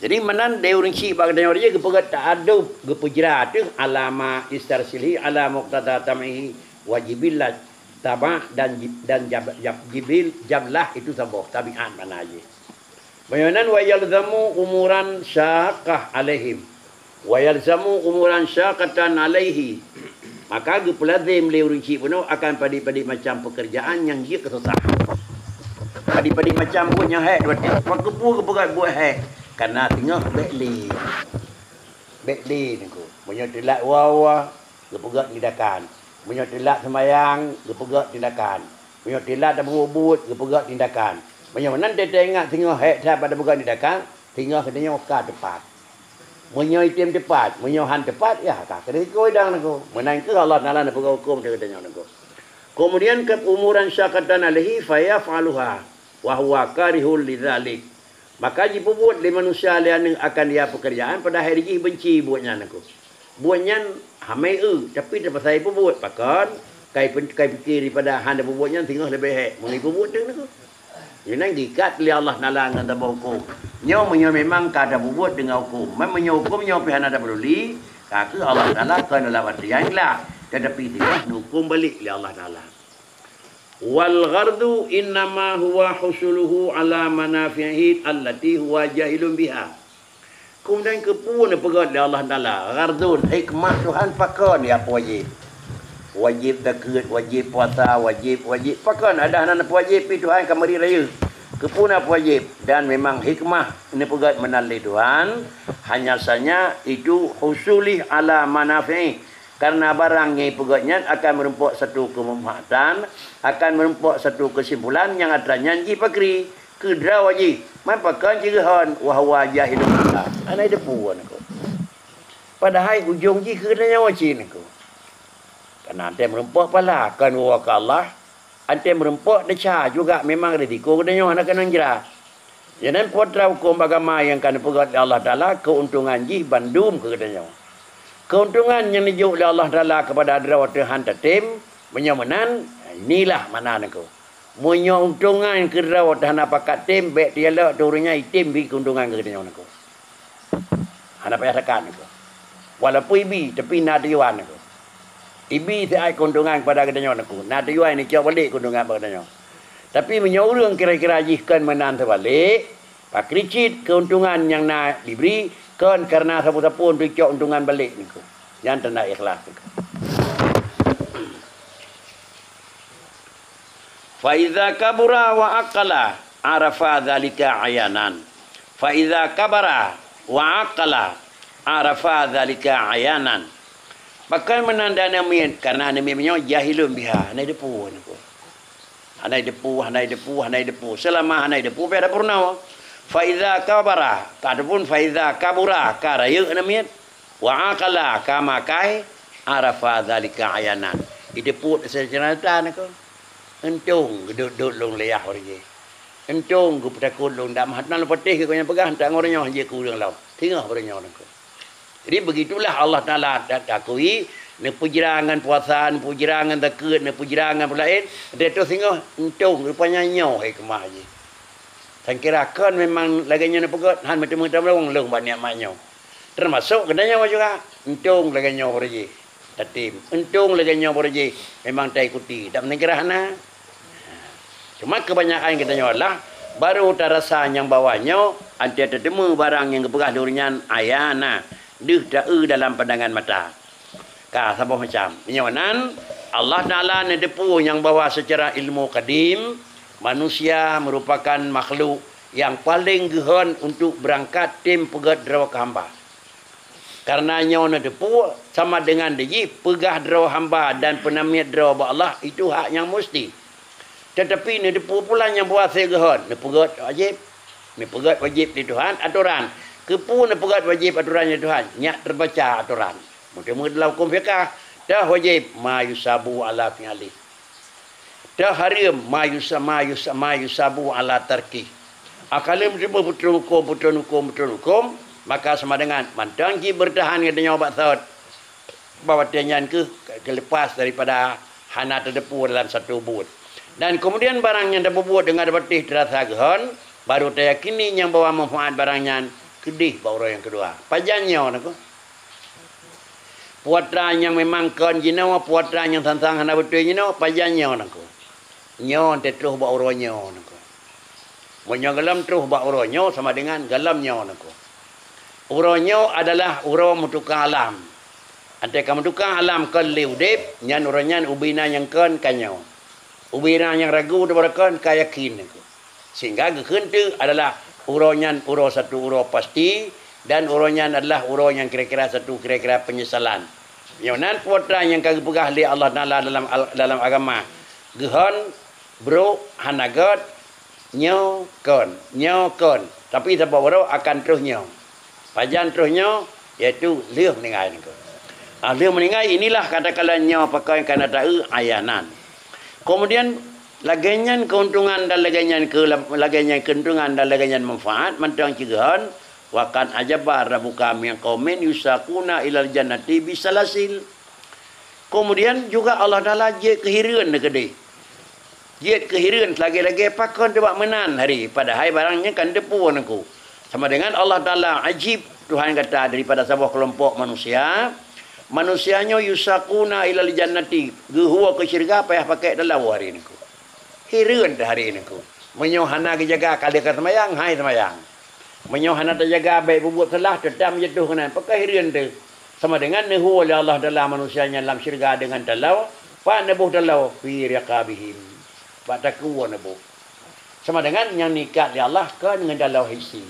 Jadi, meunan deh ureueng chik bak geutanyoe raja geupeugah ta'adub, geupeujra teuh alama istarsilhi ala muqtada tam'ihi wa jibilat taba' dan ji-, dan jab-, jab-, jibil jablah itu saboh tabiat makna jih. Meunyoe nan wa yalzamu umuran syaqqah alaihim. Wa yalzamu umuran syaqqatan alaihi. Maka geupeulazem lé ureueng chik bunoe akan padé-padé macam peukeurjaan nyang jeuet keu susah. Padé-padé macam buet nyang hék dua tieb. Pakeupeue geupeugah buet hék? Kareuna singoh bék lé. Bék lé niko. Meunyoe teulat wa-wa, geupeugah tindakan. Meunyoe teulat seumayang, geupeugah tindakan. Meunyoe teulat tapeubuet, geupeugah tindakan. Meunyoe nan teuingat singoh hék that bak tapeugah tindakan, singoh geutanyoe ka teupat. Meunyoe item teupat, meunyoe han teupat, ya ka keuneuk ikoi dang niko. Meunan keuh Allah Taala neupeugah huköm keu geutanyoe niko. Keumudian keu umuran syaqqatan alaihi fayaf'aluha wa huwa karihul lidzalik. Maka jipeubuet lé manusia lé aneuëk akan dia peukeurjaan padahai jih benci buet nyan niko. Buet nyan hamai eu, tapi teupaksa jipeubuet. Pakon? Kai pen-, kai pike daripada hana peubuet nyan singoh leubeh hék meunyoe jipeubuet teuh niko. Nyan gikat lé Allah Taala ngon saboh huköm. Nyoe meunyoe memang ka tapeubuet deungon huköm. Meunyoe huköm nyoe pih hana tapeuduli, ka keuh Allah Taala kon dalam até nyang ikhlas, tetapi singoh neuhuköm balek lé Allah Taala. Wal ghardu innama huwa husuluhu ala manafi'ihi allati huwa jahilun biha. Keumudian keupeue neupeugah lé Allah Taala, ghardun, hikmah Tuhan pakon ya wajéb. Wajéb zakeuet, wajéb puasa, wajéb, wajéb. Pakon ada hana wajéb pi Tuhan ka meuri rayeuk. Keupeue na wajéb? Dan memang hikmah neupeugah meunan lé Tuhan, hanya saja itu husulih ala manafi'i. Karena barang nyang ipeugét nyan akan meurumpok satu keumanfaatan, akan meurumpok satu keusimpulan nyang atra nyan jih pakri, keu droe jih, man pakon jih geuhon, wa huwa jahilun biha. Hana jiteupeu niko. Padahai ujong jih keu geutanyoe cit niko. Karena até meurumpok pahala, kon woe keu Allah, até meurumpok desya juga memang risiko geutanyoe hana keunong jra. Nyan putra huköm agama nyang ka neupeugét lé Allah Taala, keuntungan jih bandum keu geutanyoe. Keuntungan nyang neujok lé Allah Taala keupada droe teuh han tatem, meunyoe meunan, inilah makna niko. Meunyoe keuntungan keu droe teuh hana pakat tem, bék teujalok teuh ureuëng nyan item bi keuntungan keu geutanyoe niko. Hana payah takat niko. Walaupun ibi, tapi na tujuan niko. Ibi siat keuntungan keupada geutanyoe niko. Na tujuan neucok balek keuntungan bak geutanyoe. Tapi meunyoe ureuëng kira-kira jih kon meunan teubalek, pakri cit keuntungan nyang na dibri kon kareuna sapeue-sapeue untuk cok keuntungan balek niko. Nyan tanda ikhlas niko. Fa iza kabura wa aqala arafa dzalika ayanan. Fa iza kabara wa aqala arafa dzalika ayanan. Pakon meunan dan aneuk miet, karena aneuk miet meunyoe jahilun biha, hana jiteupeu niko. Hana jiteupeu, hana jiteupeu, hana jiteupeu. Selama hana jiteupeu, payah tapeurunoe. Fa iza kabara, ataupun fa iza kabura, ka rayeuk aneuk miet. Wa aqala, ka makai, arafa dzalika ayanan. Jiteupeu secara nyata niko. Untông geudot-dot lôn lé yah uroe jih. Untông geupeutakot lôn dak meuhat na lôn patéh keu gobnyan peugah, "Dak ngon uroe nyoe jeuet keu ureueng lom." Singoh uroe nyoe nangko. Jadi, begitulah Allah Taala ta-, takui, neupeujra ngon puasa, neupeujra ngon zakeuet, neupeujra ngon peulaén, dan itu singoh untông, rupanya nyoe hikmah jih. Sangkira kon memang lagée nyoe neupeugét, han meuteumé tamulông lôn bak nikmat nyoe. Teumasok geutanyoe juga, untông lagée nyoe uroe jih. Tatem, untông lagée nyoe uroe jih memang taikuti, dak meuninggai hana. Cuma keubanyakan geutanyoe lah baru tarasa nyang bahwa nyoe, anté tateumé barang nyang geupeugah lôn nyan ayana, deuh ta-eu dalam pandangan mata. Ka saboh macam. Meunyoe nan, Allah Taala neuteupeue nyang bahwa seucara ilmu kadim, manusia meurupakan makhluk nyang paleng geuhon untuk beurangkat tem peugét droe keu hamba. Kareuna nyoe neuteupeue sama deungon dijih peugah droe hamba dan peunamiet droe bak Allah, itu hak nyang musti. Teutapi neuteupeue pula nyang bahwa seugeuen neupeugét wajéb. Neupeugét wajéb lé Tuhan atoran. Keupeue neupeugét wajéb atoran lé Tuhan? Nyak teubaca atoran. Meuteumé dalam huköm fikah, teuh wajéb ma yusabu ala fi'lih. Teuh hareuem ma yusa-, ma yusa-, ma yusabu ala tarkih. Akaleuem teumé peutrön huköm, peutrön huköm, peutrön huköm, maka sama deungon mantong jih beurtahan geutanyoe bak sot. Bak watée nyan kheueh geulepas daripada hana teuteupeue dalam satu buet. Dan keumudian barang nyang tapeubuet deungon patéh teurasa geuhon, baru tayakini nyang bahwa manfaat barang nyan keudeh bak uroe nyang keudua. Pajan nyoe nangko? Puatra nyang memang kon jinoe, puatra nyang sang-sang hana beutôi jinoe, pajan nyoe nangko? Nyoe teutroh bak uroe nyoe nangko. Meunyoe gohlom troh bak uroe nyoe sama deungon gohlom nyoe nangko. Uroe nyoe adalah uroe meutuka alam. Anté ka meutuka alam kon lé udeb, nyan uroe nyan ubena nyang kon ka nyoe. Ubena nyang ragu teubara kon ka yakin nangko. Sehingga geukheun teuk adalah uroe nyan uroe satu uroe pasti dan uroe nyan adalah uroe nyang kira-kira satu kira-kira penyesalan. Nyoe nan putra nyang ka geupeugah lé Allah Taala dalam al-, dalam agama. Geuhon brok hana gét, nyoe kon, nyoe kon. Tapi saboh uroe akan troh nyoe. Pajan troh nyoe, yaitu lheueh meuninggai nangko. Ah, lheueh meuninggai, inilah katakanlah nyoe pakon kana ta-eu ayanan. Keumudian, lagée nyan keuntungan dan lagée nyan keu-, lagée nyan keuntungan dan lagée nyan manfaat mantong ceugahan, wa kan ajaba rabbuka min qaumin yusaquna ilal jannati bisalasil. Keumudian juga Allah Taala jeuet keu hireuen keudeh. Jeuet keu hireuen lagée-lagée pakon teubak meunan hari, padahai barang nyan kan teupeue nangko. Sama dengan Allah Taala ajib Tuhan gata daripada saboh keulompok manusia. Manusia nyoe yusaquna ilal jannati, geuhue keu syeuruga payah pakék taloe hari nangko. Hireuen teuh hari nangko. Meunyoe hana geujaga ka lheueh ka seumayang, hai seumayang. Meunyoe hana tajaga bék peubuet salah, teutab meujatoh keunan, pakon hireuen teuh. Sama dengan neuhue lé Allah Taala manusia nyan lam syeuruga deungon taloe, pat neuboh taloe, fi riqabihim. Bak takue neuboh. Sama dengan nyang neuikat lé Allah kon ngon taloe hissi,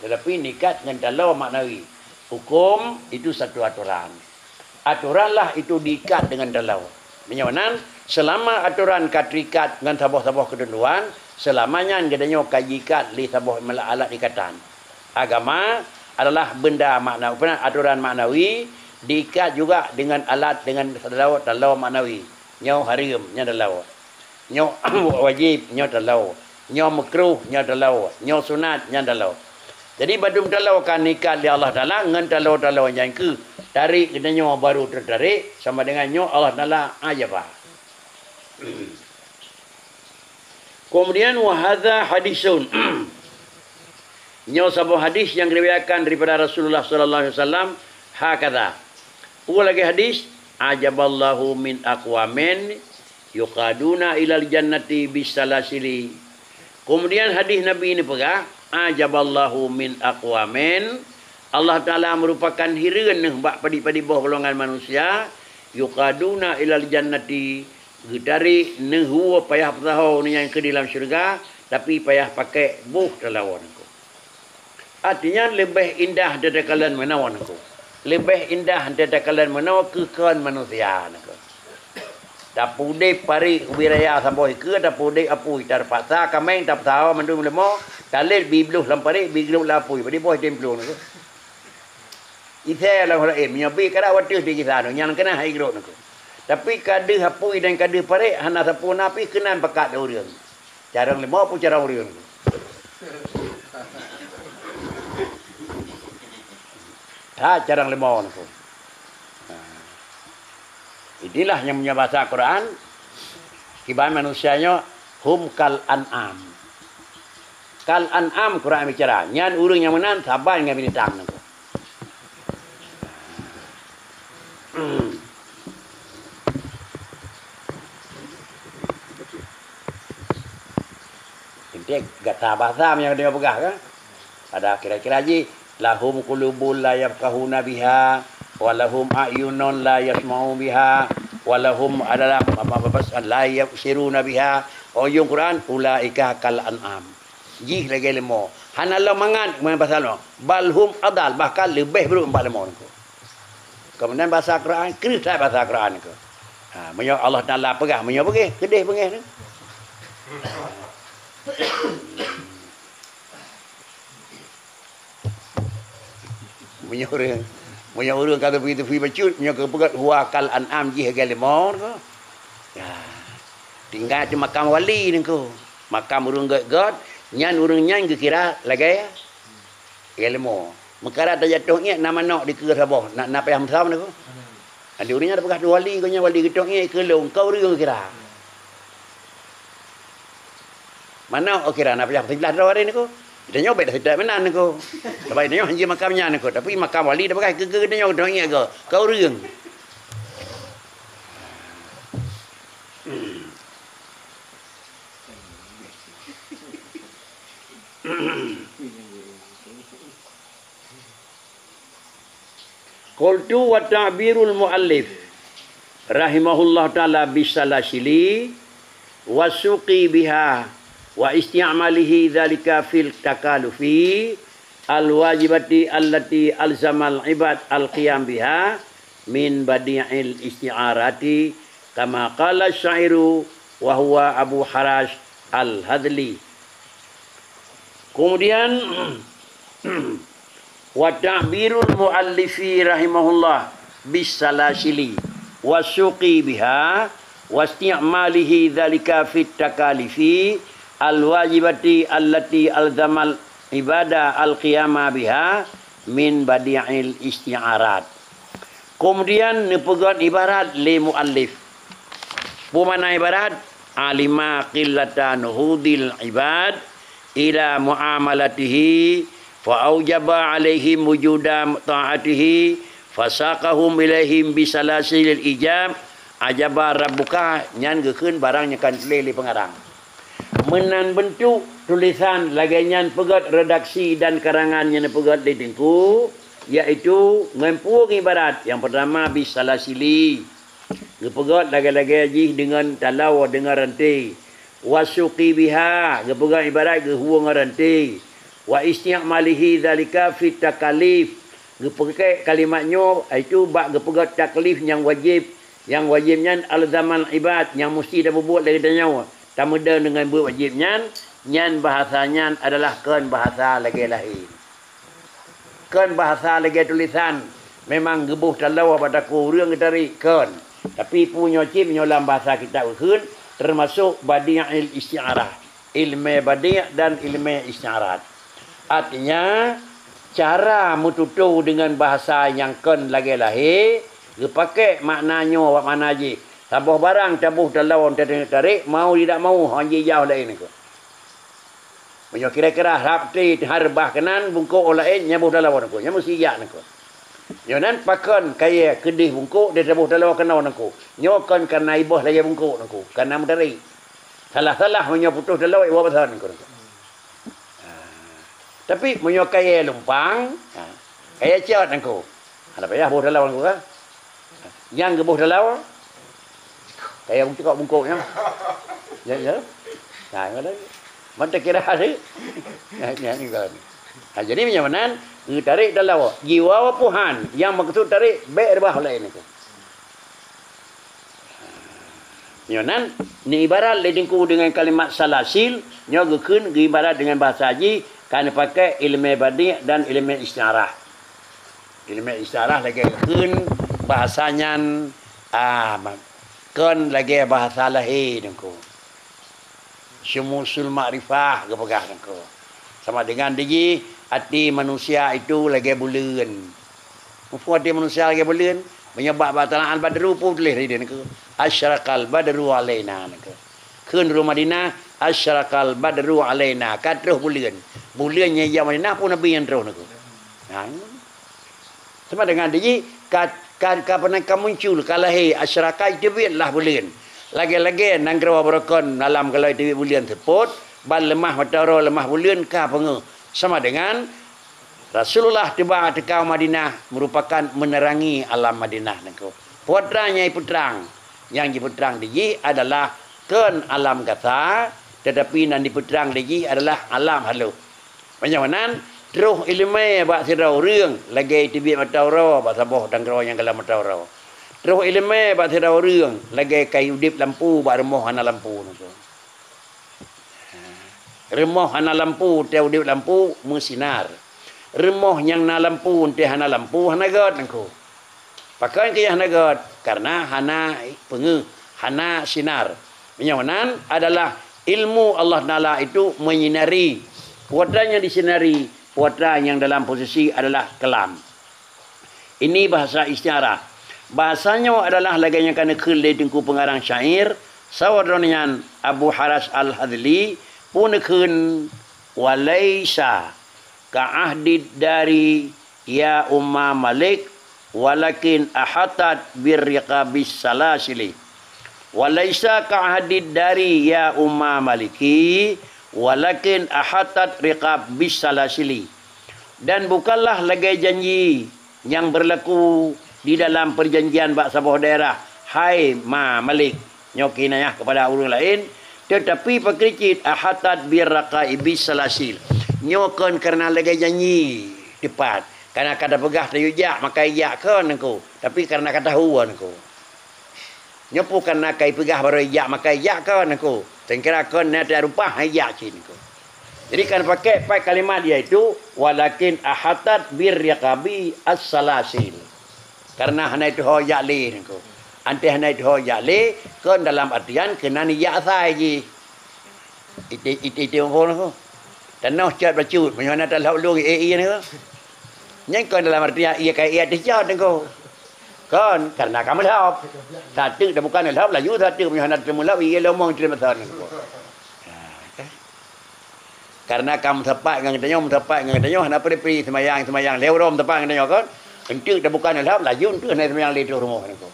tetapi neuikat ngon taloe maknawi. Hukum itu satu atoran. Atoranlah itu diikat dengan taloe. Meunyoe nan, seulama atoran ka teuikat ngon saboh-saboh keuteuntuan, seulama nyan geutanyoe ka jiikat lé saboh alat ikatan. Agama adalah benda makna-, atoran maknawi, diikat juga dengan alat, dengan taloe, taloe maknawi. Nyoe hareuem, nyan taloe. Nyoe wajéb, nyoe taloe. Nyoe meukruh, nyoe taloe. Nyoe sunat, nyan taloe. Jadi, bandum taloe ka neuikat lé Allah Taala ngon taloe-taloe nyan keuh. Tarek geutanyoe baru teutarek, sama dengan nyoe Allah Taala ajaba. Keumudian, wa hadza hadisun. Nyoe saboh hadis nyang geuriwayatkan daripada Rasulullah sallallahu alaihi wasallam, hakadha. Peue lagée hadis, ajaballahu min aqwamin yuqaduna ilal jannati bisalasili. Keumudian hadis Nabi neupeugah, ajaballahu min aqwamin, Allah Taala meurupakan hireuen neuh bak padit-padit boh golongan manusia, yuqaduna ilal jannati, geutarek neuhue payah peusaho nyan keu di lam syeuruga, tapi payah pakék boh taloe nangko. Artinya, leubeh indah teuh takalon meunoe nangko. Leubeh indah teuh takalon meunoe keu kon manusia nangko. Tapeuudeb parék ubé raya saboh ikeue, tapeuudeb apui, tarpaksa kaméng, tapeusaho mandum leumo, talét bi bloh lam parék, bi glôb lam apui, badi boh tem plueng nangko. Isé lam hureuem, nyoe bi karak wateueh di gisa nyoe, nyang keunah hai grok nangko. Tapi ka deuh apui dan ka deuh parek hana sapeue na pih keunan pakat lé ureuëng. Carông leumo peue carông ureuëng? That carông leumo nyoe. Nah. Inilah nyang meunyoe basa Quran, kiban manusia nyoe hum kal an'am. Kal an'am Quran bicara, nyan ureuëng nyang meunan saban ngon binatang nyoe. Jadi gata basa nyang dia peugah kan? Ada kira-kira ji, lahum qulubun la yafqahuna biha, wa lahum a'yunun la yasma'u biha, wa lahum adalah apa, apa, apa, la yubsiruna biha. Ujung Quran, ulaika kal an'am. Jih lagée leumo. Hana lom mangat meunyoe basa lom. Bal hum adal, bahkan leubeh brok bak leumo nyoe. Kemudian basa Quran, kreueh that basa Quran nyoe. Ha, meunyoe Allah Taala peugah, meunyoe beugeh, keudeh beungeh tu. Meunyoe ureuëng, meunyoe ureuëng ka teupui-teupui bacut, meunyoe geupeugah huwa kal an'am jih lagée leumo nyoe. Ya. Tinggai cit makam wali nyoe. Makam ureuëng gét-gét, nyan ureuëng nyan geukira lagée, lagée leumo. Meukara tajatoh iék na manok dikeue saboh, na, na payah meusom nyoe. Di ureuëng nyan tapeugah tu wali, geuh nyan wali geutoh iék keu lôn, keu ureuëng geukira. Manok geukira na payah siblah droe hari nyoe. Geutanyoe bék sitak meunan nyoe. Sabab geutanyoe hanjeuet makam nyan nyoe, tapi makam wali tapeugah keu, keu geutanyoe geutoh iék keu, keu ureuëng. Qultu wa ta'birul muallif rahimahullah ta'ala bisalasili wa suqi biha wa isti'malihi dzalika fil takalufi al-wajibati allati alzamal ibad al-qiyam biha min badi'il isti'arati kama qala syairu wa huwa Abu Harash al-Hadli. Kemudian, wa ta'birul muallifi rahimahullah bisalasili wa suqi biha wa isti'malihi dzalika fit takalifi al-wajibati allati alzamal ibada al-qiyama biha min badi'il isti'arat. Kemudian neupeugét ibarat lé muallif. Peue makna ibarat? Alima qillata nuhudil ibad ila muamalatihi fa aujaba alaihim wujuda ta'atihi fasaqahum ilaihim bisalasilil ijab ajaba rabbuka, nyan geukheun barang nyang ka tuléh lé pengarang. Meunan beuntuk tulisan lagée nyan peugét redaksi dan karangan nyang neupeugét lé Teungku, yaitu ngon peue ibarat nyang peutama bisalasili. Geupeugét lagée-lagée jih deungon taloe deungon ranté. Wa suqi biha, geupeugét ibarat geuhueng ngon ranté. Wa isti'malihi dzalika fit takalif, geupeugét kalimat nyoe, yaitu bak geupeugét taklif nyang wajéb. Nyang wajéb nyan alzamal ibad, nyang musti tapeubuet lé geutanyoe, tameudong deungon buet wajéb nyan, nyan bahasa nyan adalah kon bahasa lagée lahé. Kon bahasa lagée tulisan, memang geuboh taloe bak takue ureuëng geutarek kon. Tapi peue nyoe cit meunyoe lam bahasa kitab geukheun, teumasok badi'il isti'arah, ilmé badi' dan ilmé isti'arat. Artinya, cara meututoe deungon bahasa nyang kon lagée lahé, geupaké makna nyoe awak makna jih. Saboh barang taboh taloe tarek, mau tidak mau, hana jijaweueb laén nyoe. Meunyoe kira-kira rab té teuhar bah keunan bungkôk laén nyan boh taloe nyoe, nyan meusti jak nyoe. Nyoe nan pakon kayée keudeh bungkôk ditaboh taloe keunoe nyoe. Nyoe kon kana iboh lagée bungkôk nyoe, kana meutarek. Salah-salah meunyoe putôh taloe iwoe basah nyoe. Ha. Tapi meunyoe kayée lumpang, ha, kayée cot nyoe. Hana payah boh taloe nyoe, ha. Nyang geuboh taloe, kayée bungkôk, bungkôk nyoe. Ya, ya. Nah, ngono. Mantong kira hari. Ya, ya, ni kan. Ha, jadi meunyoe meunan, geutarek taloe, jiwoe puhan, nyang meukeusud tarek, bék reubah laén nyoe. Nyoe nan, neuibarat lé Teungku deungon kalimat salasil, nyoe geukheun geuibarat deungon bahasa jih, ka neupaké ilmé badi' dan ilmé isti'arah. Ilmé isti'arah lagée geukheun bahasa nyan, ah, ma-, Kon lagée bahasa lahé Teungku. Syumusul makrifah geupeugah Teungku. Sama dengan dijih até manusia itu lagée buleuen. Muphom até manusia lagée buleuen? Meunyoe bak batalan al-badru peue tuléh di Teungku? Asyraqal badru alaina Teungku. Kheun ureuëng Madinah, "Asyraqal badru alaina," ka troh buleuen. Buleuen nyang jak Madinah peue Nabi nyang troh Teungku. Nah, sama dengan dijih ka, ka, ka peunan ka muncul, ka lahé, asyraka teubiet lah buleuen. Lagée-lagée nanggroe beurokon malam galai teubiet buleuen seupôt, ban leumah mata uroe leumah buleuen ka peungeuh. Sama dengan Rasulullah tiba teuka u Madinah merupakan menerangi alam Madinah Teungku. Putra nyang ipeutrang, nyang jipeutrang dijih adalah kon alam gasa, tetapi nyang dipeutrang dijih adalah alam halus. Meunyoe meunan, troh iéleumé bak sidroe ureuëng lagée teubiet mata uroe bak saboh nanggroe nyang galai mata uroe. Troh iéleumé bak sidroe ureuëng lagée kayée udeb lampu bak rumoh hana lampu Teungku. Rumoh hana lampu, teuh udeb lampu meusinar. Rumoh nyang na lampu, teuh hana lampu, hana gét Teungku. Pakon keu hana gét? Karena hana peungeuh, hana sinar. Meunyoe meunan adalah ilmu Allah Taala itu menyinari. Putra nyang disinari, putra nyang dalam posisi adalah kelam. Ini bahasa istiarah. Bahasa nyoe adalah lagée nyang ka neukheun lé Teungku pengarang syair, saboh droe nyan Abu Haras Al-Hadli, peue neukheun, "Walaisa ka ahdid dari ya Umma Malik, walakin ahatat bir riqabis salasili. Walaisa ka ahdid dari ya Umma Maliki, walakin ahatat riqab bis salasili." Dan bukanlah lagée janji nyang berlaku di dalam perjanjian bak saboh daerah, hai Ma Malik, nyoe kinayah kepada ureuëng laén, tetapi pakri cit ahatat bir raqaibi salasil. Nyoe kon karena lagée janji teupat, karena ka tapeugah tayue jak, maka jak kon Teungku, tapi karena ka tahu Teungku. Nyoe peue karena ka ipeugah barô ijak, maka ijak kon Teungku. Seungkira kon na teuh rumpah ijak cit Teungku. Jadi kan pakai empat kalimat, yaitu, "Walakin ahatat bir riqabi as-salasil." Karena hana ituho ijak lé Teungku. Antée hana ituho ijak lé, kon dalam artian keunan ijak asai jih. Iti, iti, iti muphom Teungku. Tanoh cot bacut, meunyoe hana talhop lôn, eh, iya Teungku. Nyan kon dalam artian iya ka iya teucot Teungku. Kon, karena ka meulhop. Sateuk dah bukan lhop, laju sateuk meunyoe hana teumeulhop, iya lomong teurimong Teungku. Ha, kan? Karena ka meusapat ngon geutanyoe, meusapat ngon geutanyoe, hana pri-pri seumayang, seumayang lhée uroe meusapat ngon geutanyoe kon. Enteuk dah bukan lhop, laju enteuk hana seumayang lé troh rumoh Teungku.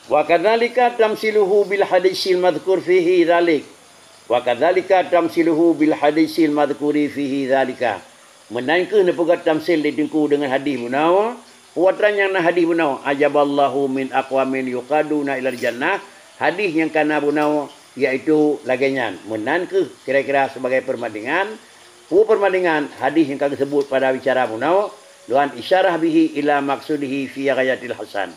Wa kadzalika tamsiluhu bil hadisil madzkur fihi dzalik. Wa kadzalika tamsiluhu bil hadisil madzkuri fihi dzalika. Meunan kheueh neupeugét tamsil di Teungku deungon hadis bunoe, peue atra nyang na hadis bunoe, "Ajaballahu min aqwamin yuqaduna ilal jannah." Hadis nyang ka na bunoe, yaitu lagée nyan. Meunan kheueh kira-kira sibagai peurandingan, peue peurandingan hadis nyang ka geuseubut pada bicara bunoe, dan isyarah bihi ila maqsudihi fi ghayatil hasan.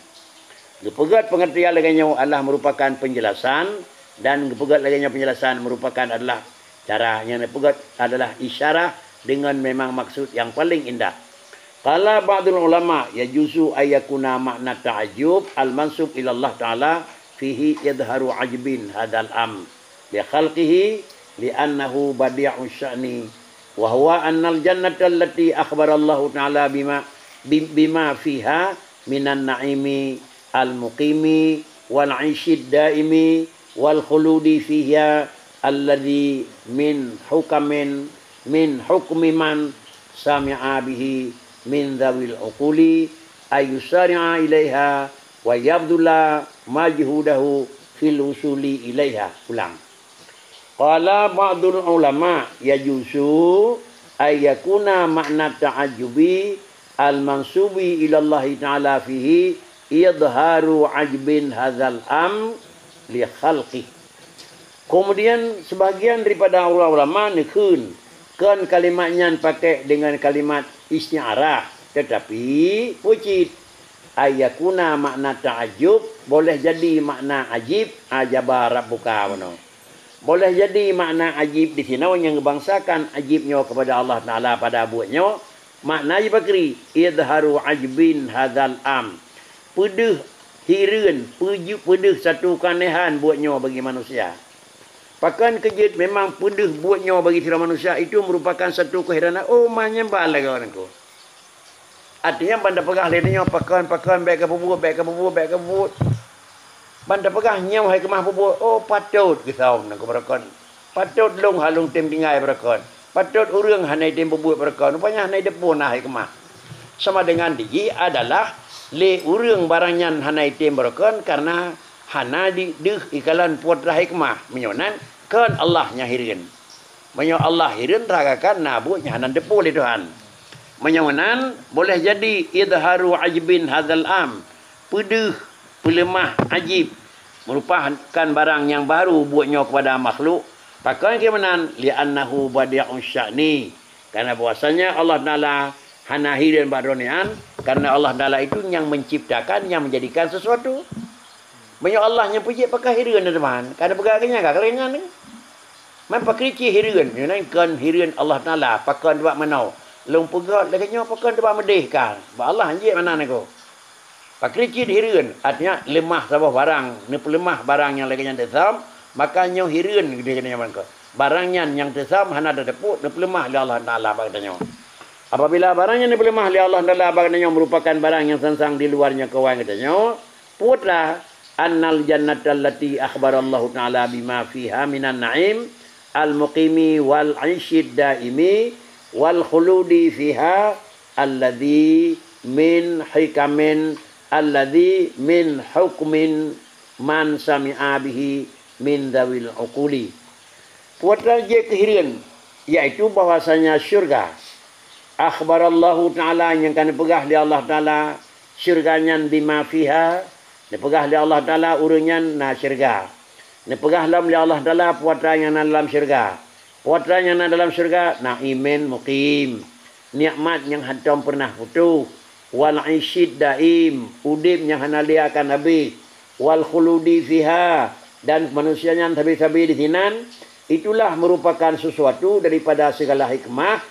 Geupeugét peungeurtian lagée nyoe adalah meurupakan peunjeulasan, dan geupeugét lagée nyoe peunjeulasan meurupakan adalah cara nyang neupeugét adalah isyarah deungon memang maksud nyang paleng indah. Qala ba'dul ulama, yajuzu ayyakuna makna ta'ajjub al-mansub ila Allah Ta'ala fihi idharu ajbin hadzal am li khalqihi li'annahu badi'us sya'ni, wa huwa annal jannata allati akhbara Allahu Ta'ala bima, bi-, bima fiha minan na'imi al-muqimi wal 'aisyid daimi wal khuludi fiha alladzi min hukamin, min hukmi man sami'a bihi min dzawil uquli ayyusari'a ilaiha wa yabdhula majhudahu fil wusuli ilaiha. Ulang. Qala ba'dul ulama, yajuzu ayyakuna makna ta'ajjubi al-mansubi ilallahi ta'ala fihi idharu ajbin hadzal am li khalqih. Kemudian, sebahagian daripada ulama-ulama neukheun kon kalimat nyan pakai deungon kalimat isti'arah, tetapi peue cit, ayyakuna makna ta'ajjub boleh jadi makna ajib, ajaba rabbuka bunoe. Boleh jadi makna ajib di sinoe nyang geubangsakan ajib nyoe kepada Allah Ta'ala pada buet nyoe, Makna jih pakri, idharu ajbin hadzal am. Peudeuh hireuen, peuju-, peudeuh satu keuanehan buet nyoe bagi manusia. Pakon keu jeuet memang peudeuh buet nyoe bagi sidroe manusia itu merupakan satu keuheranan. Oh, ma nyan ban lagèe nyan ko. Artinya ban tapeugah lé nyoe pakon, pakon, bèk kapeubuet, bèk kapeubuet, bèk kapeubuet. Ban tapeugah nyoe hai keumah peubuet, oh, patot geusaweueb nangko baroekon. Patot lôn han lôn tem tinggai baroekon. Patot ureueng hana item peubuet baroekon. Rupanya hana ideup pun hai keumah. Sama dengan dijih adalah lé ureueng barang nyan hana item baroekon karena hana di-, deuh ikalon putra hai keumah. Meunyoe nan kon Allah nyang hireuen. Meunyoe Allah hireuen, raga kan na buet nyang hana teupeu lé Tuhan. Meunyoe meunan, boleh jadi idharu ajbin hadzal am, peudeuh, peuleumah, ajib, merupakan barang nyang baru buet nyoe kepada makhluk. Pakon keu meunan? Li'annahu badi'us sya'ni. Karena bahwasanya Allah Taala hana hireuen bak droe nyan, karena Allah Taala itu nyang menciptakan, nyang menjadikan sesuatu. Meunyoe Allah nyang peujeuet, pakon hireuen teuma, ka neupeugah keu nyan ka keulengan. Man pakri cit hireuen, nyoe nan kon hireuen Allah Taala, pakon teuh bak manoe. Lôn peugöt lagèe nyoe pakon teuh bak meudeh ka. Bak Allah jeuet meunan nangko. Pakri cit hireuen, artinya leumah saboh barang, neupeuleumah barang nyang lagèe nyan teusöm, maka nyoe hireuen geutanyoe nyan kon. Barang nyan nyang teusöm hana tateupeue, neupeuleumah lé Allah Taala bak geutanyoe. Apabila barang nyang neupeuleumah lé Allah Taala bak geutanyoe merupakan barang nyang sang-sang di luar jangkauan geutanyoe, peue teuma, annal jannata allati akhbarallahu ta'ala bima fiha minan na'im al-muqimi wal 'aisyid daimi wal khuludi fiha alladzi min hikamin, alladzi min hukmin man sami'a bihi min dzawil uquli. Peue teuma jeuet keu hireuen, yaitu bahwasanya syeuruga. Akhbarallahu ta'ala, nyang ka neupeugah lé Allah Taala, syeuruga nyan bima fiha, neupeugah lé Allah Taala ureueng nyan na syeuruga. Neupeugah lom lé Allah Taala peue teuma nyang na dalam syeuruga. Peue teuma nyang na dalam syeuruga, na'imin muqim, nikmat nyang hantom peureunah putôh, wal 'aisyid daim, udeb nyang hana lé akan habéh, wal khuludi fiha, dan manusia nyan sabe-sabe di sinan. Itulah merupakan sesuatu daripada segala hikmah.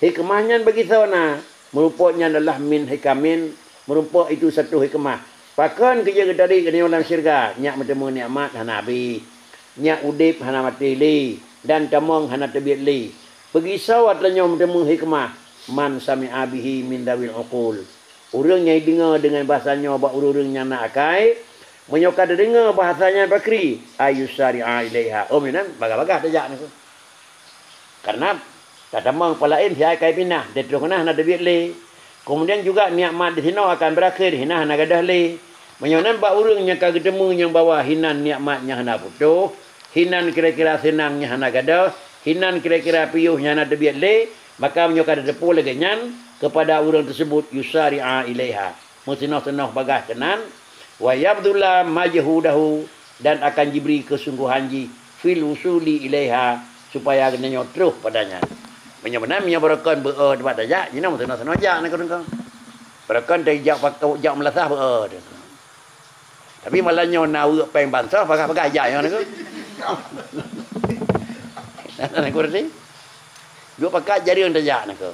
Hikmah nyan bagi soe na? Meurumpok nyan adalah min hikamin, meurumpok itu satu hikmah. Pakon keu jeuet geutari geutanyoe lam syeuruga, nyak meuteumé nikmat hana habéh, nyak udeb hana maté lé, dan tamong hana teubiet lé. Bagi soe geutanyoe meuteumé hikmah, man sami'a bihi min dzawil uqul. Ureuëng nyang jideungoe deungon bahasa nyoe bak ureuëng-ureuëng nyang na akai, meunyoe ka teudeungoe bahasa nyan pakri, ayyusari'a ilaiha. Oh, meunan bagah-bagah tajak nangko. Karena tatamong palaén siat kai pinah, teutroh keunan hana teubiet lé. Keumudian juga nikmat disinoe akan beurakhé, hinan hana gadôh lé. Meunyoe nan bak ureuëng nyang ka geuteumé nyang bahwa hinan nikmat nyang hana putôh, hinan kira-kira seunang nyang hana gadôh, hinan kira-kira piôh nyang hana teubiet lé, maka meunyoe ka tateupeue lagée nyan, kepada ureuëng tersebut yusari'a ilaiha, meuseunoh-seunoh bagah keunan, wa yabdzula majhudahu, dan akan jibri keusungguhan jih fil wusuli ilaiha, supaya geutanyoe troh pada nyan. Meunyoe meunan, meunyoe barokon beu-e teuma tajak, jinoe meuseunoh-seunoh jak nangko-nangko. Barokon tajak pak-, jak meulasah beu-e. Tapi malam nyoe na weuek péng bansos, bagah-bagah jak nyoe nangko. Nangko tadi. Duek pakat jareueng tajak nangko.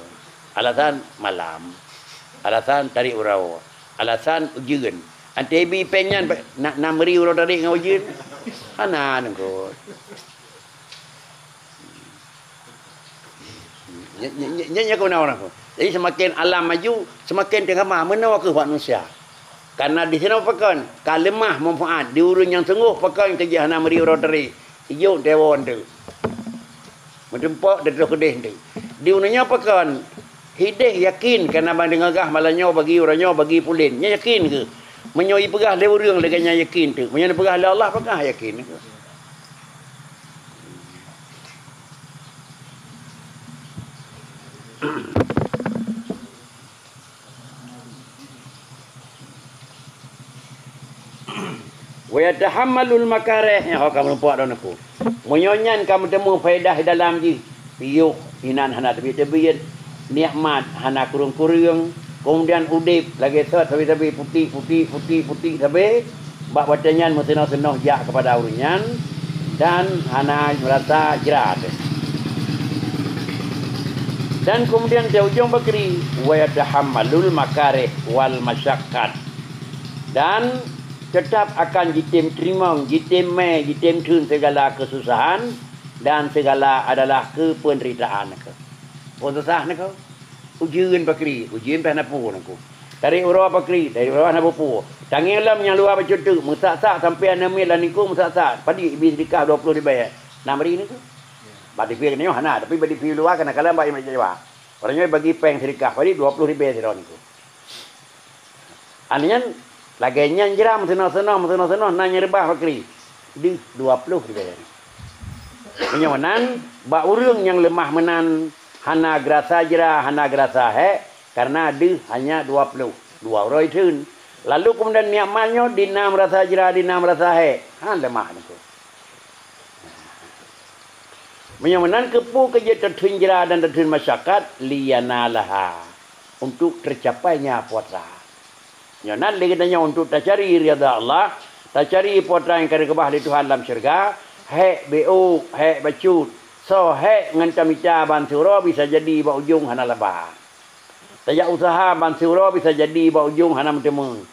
Alasan malam. Alasan tarék uroe. Alasan ujeuen. Antebi péng nyan na, na meuri uroe tarék ngon ujeuen. Hana nangko. Nya, nya, nya, nya, nya keunan ureuëng tu. Jadi seumaken alam maju, seumaken teuka meunoe keuh bak manusia. Karena di sinoe pakon, ka leumah manfaat di ureuëng nyang sunggoh pakon keu jih hana meuri uroe tarék. Ijok teuwon teuk. Meutumpok teutroh keudeh teuk. Di uneuen nyoe pakon, hideh yakin karena ban deungoe gah malam nyoe bagi uroe nyoe bagi pulen. Nyan yakin keuh. Meunyoe ipeugah lé ureuëng lagée nyan yakin teuk. Meunyoe neupeugah lé Allah pakon yakin keuh. Wa yatahammalul makarih, nyan ho ka meurumpok droeneuh. Meunyoe nyan ka meuteumé faedah di dalam jih, piôh hinan hana teubiet-teubiet, nikmat hana kureueng-kureueng, keumudian udeb lagée sot sabe-sabe putik, putik, putik, putik sabe, bak watée nyan meuseunoh-seunoh jak keupada ureuëng nyan dan hana meurasa jrat. Dan kemudian di ujong bakri, "Wa yatahammalul makarih wal masyaqqat." Dan tetap akan jitem teurimong, jitem mé, jitem theun segala kesusahan dan segala adalah kepeunderitaan niko. Peue susah niko? Ujeuen bakri, ujeuen pih hana peue niko. Tarek uroe bakri, tarek uroe hana peue-peue. Tangieng lom nyang luwa bacut teuk, meusak-sak sampoe aneuk miet lam ningku meusak-sak. Padit ibi seudikah dua ploh ribèe. Na mari niko. Bak dipi nyoe hana, tapi bak dipi luwa kana-kana bak imeum Jawa. Ureueng nyoe bagi péng seudikah, padit dua ploh ribèe sidroe niko. Aneuëk nyan lagée nyan jram seunoh-seunoh, seunoh-seunoh na nyang reubah bakri. Deuh dua ploh ribèe. Meunyoe meunan, bak ureuëng nyang leumah meunan hana geurasa jra, hana geurasa hék, kareuna deuh hanya dua ploh, dua uroe theun. Lalu keumudian nikmat nyoe di na meurasa jra, di na meurasa hék, han leumah niko. Meunyoe meunan keupeue keu jeuet tatheun jra dan tatheun masyaqat, liyanalaha, untuk tercapainya puasa. Nyoe nan lé geutanyoe untuk tacari ridha Allah, tacari puasa nyang ka geukeubah lé Tuhan lam syeuruga, hék beu, hék bacut, soe hék ngon tamita ban siuroe bisa jadi bak ujong hana laba. Tajak useuha ban siuroe bisa jadi bak ujong hana meuteumé.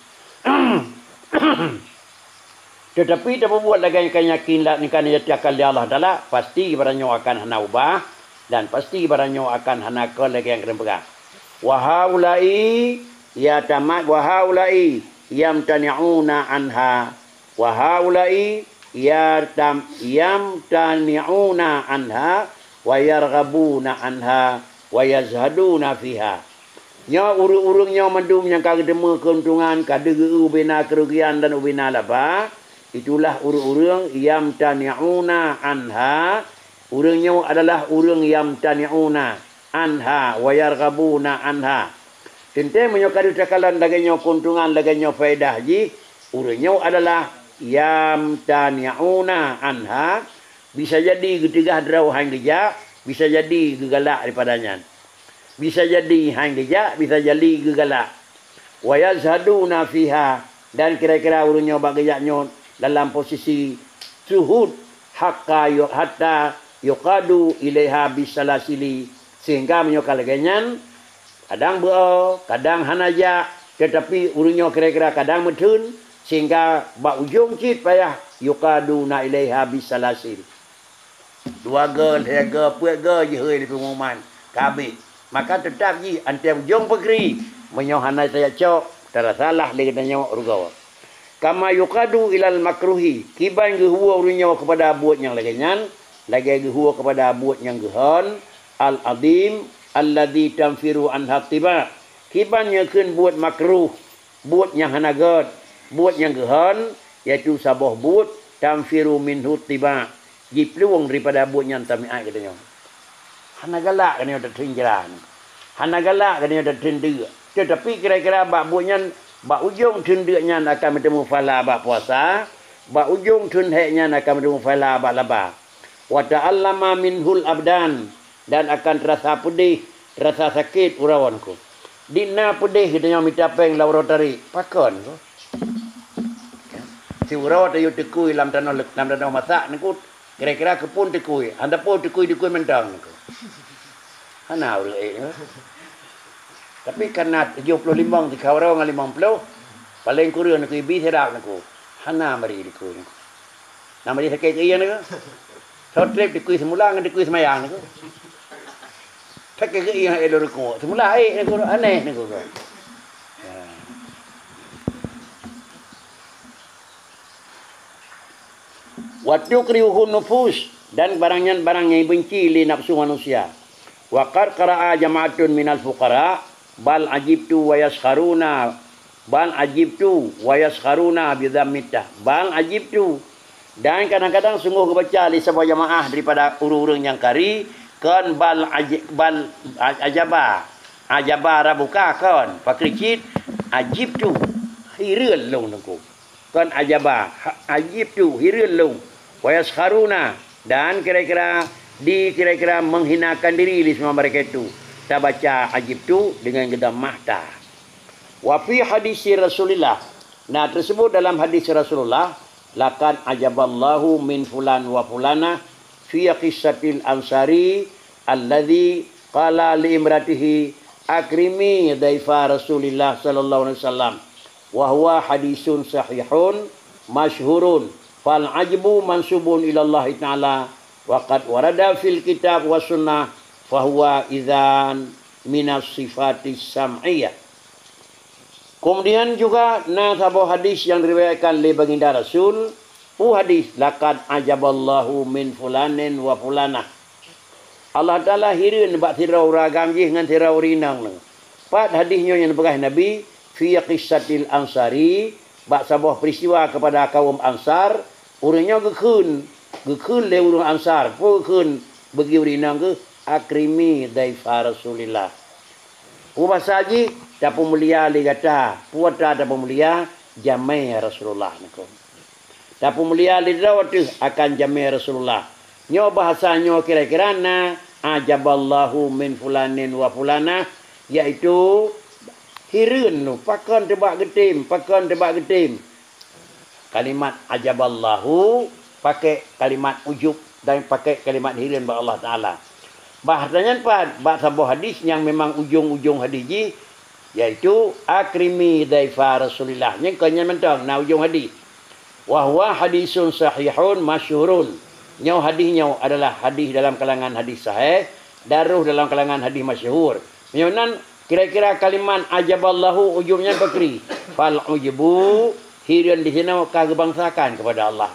Teutapi tapeubuet lagée nyang ka yakin la-, nyang ka neujatiakakan lé Allah Taala, pasti barang nyoe akan hana ubah dan pasti barang nyoe akan hana kon lagée nyang keuneuk peugah. Wa haula'i yatama-, wa haula'i yamtani'una anha. Wa haula'i yatam-, yamtani'una anha wa yarghabuna anha wa yazhaduna fiha. Nyoe ureuëng-ureuëng nyoe mandum nyang ka geuteumé keuntungan ka deuh geu-eu ubena keurugian dan ubena laba, itulah ureuëng-ureuëng yamtani'una anha, ureuëng nyoe adalah ureuëng yamtani'una anha wa yarghabuna anha. Teuntée meunyoe ka deuh takalon lagée nyoe keuntungan, lagée nyoe faedah jih, ureuëng nyoe adalah yamtani'una anha, bisa jadi geuteugah droe han geujak, bisa jadi geugalak daripada nyan. Bisa jadi han geujak, bisa jadi geugalak. Wa yazhaduna fiha, dan kira-kira ureuëng nyoe bak geujak nyoe dalam posisi zuhud, hatta yu-, hatta yuqadu ilaiha bisalasili, sehingga meunyoe ka lagée nyan, kadang beu-o, kadang hana jak, teutapi ureuëng nyoe kira-kira kadang meutheun, sehingga bak ujong cit payah yuqaduna ilaiha bisalasil. Dua go, lhée go, peuet go jihôi lé peungumuman, ka habéh. Maka teutab jih antée ujong peukri, meunyoe hana tajak cok, tarasalah lé geutanyoe rugoe. Kama yuqadu ilal makruhi, kiban geuhuwo ureuëng nyoe keupada buet nyang lagée nyan, lagée geuhuwo keupada buet nyang geuhon, al-azim, alladzi tanfiru anha tiba. Kiban nyoe kheun buet makruh, buet nyang hana gét, buet nyang geuhon, yaitu saboh buet tanfiru minhu tiba, jiplueng daripada buet nyan tamiat geutanyoe. Hana galak geutanyoe tatheun jra nyoe. Hana galak geutanyoe tatheun deuk. Teutapi kira-kira bak buet nyan, bak ujong theun deuk nyan akan meuteumé pahala bak puasa, bak ujong theun hék nyan akan meuteumé pahala bak laba. Wa ta'allama minhul abdan, dan akan teurasa peudeh, teurasa sakét uroe nyoe. Di na peudeh geutanyoe mita péng lam uroe tarek, pakon ko? Siuroe tayue teukui lam tanoh, lam tanoh masak nyoe, kira-kira keupeue teukui, hana peue teukui, teukui mantong nyoe. Hana ureuëng ék nyoe. Tapi kana tujoh ploh limong sikha uroe ngon limong ploh, paleng kureueng teukui bi sidroe nyoe. Hana mari teukui nyoe. Na mari sakét keuieng nyoe. Soe treb teukui seumula ngon teukui seumayang nyoe. Sakét keuieng ék lôn rukuk. Seumula ék nyoe, aneh nyoe. Ya. Wa tukrihun nufus, dan barang nyan barang nyang benci lé nafsu manusia. Wa qad qara'a jama'atun minal fuqara, bal ajibtu wa yaskharuna, bal ajibtu wa yaskharuna bi dhammit ta. Bal ajibtu. Dan kadang-kadang sungguh geubaca lé saboh jamaah daripada ureuëng-ureuëng nyang kari, kon bal aji-, bal a-, ajaba. Ajaba rabuka kon, pakri cit, ajibtu. Hireuen lôn nyoe. Kon ajaba, ha-, ajibtu, hireuen lôn. Wa yaskharuna, dan kira-kira di kira-kira menghinakan diri lé seumah mereka itu. Tabaca ajibtu dengan geudammah ta. Wa fi hadisi Rasulillah, na tersebut dalam hadis Rasulullah, laqad ajaballahu min fulan wa fulanah fi qissatil ansari alladzi Qala li imratihi akrimi dhaifa Rasulillah sallallahu alaihi wasallam, wa huwa hadisun sahihun masyhurun, fal ajbu mansubun ila Allah taala, wa qad warada fil kitab was sunnah, fa huwa idzan minas sifatis sam'iyah. Kemudian juga na saboh hadis nyang diriwayatkan lé Baginda Rasul, peue hadis, laqad ajaballahu min fulanin wa fulanah. Allah Taala hireuen bak sidroe ureueng agam jih ngon sidroe ureueng inong nyoe. Pat hadis nyoe nyang peugah Nabi, fi qissatil ansari, bak saboh peristiwa kepada kaum Ansar, ureueng nyoe geukheun, geukheun lé ureueng Ansar, peue geukheun bagi ureueng inong geuh, akrimi dhaifa Rasulillah. Peue basa jih, tapeumulia lé gata, peue ata tapeumulia, jamé Rasulullah niko. Tapeumulia lé droe teuh akan jamé Rasulullah. Nyoe bahasa nyoe kira-kira na ajaballahu min fulanin wa fulanah, yaitu hireuen nyoe, pakon teubak geutem, pakon teubak geutem. Kalimat ajaballahu pakai kalimat ujub dan pakai kalimat hireuen bak Allah Taala. Bah tanyan pat bak saboh hadis nyang memang ujong-ujong hadis jih, yaitu akrimi dhaifa Rasulillah. Nyang keu nyan mantong na ujong hadis. Wa huwa hadisun sahihun masyhurun. Nyoe hadis nyoe adalah hadis dalam kalangan hadis sahih, daruh dalam kalangan hadis masyhur. Meunyoe nan kira-kira kalimat ajaballahu ujub nyan pakri. Fal ujbu, hireuen di sinoe ka geubangsakan kepada Allah.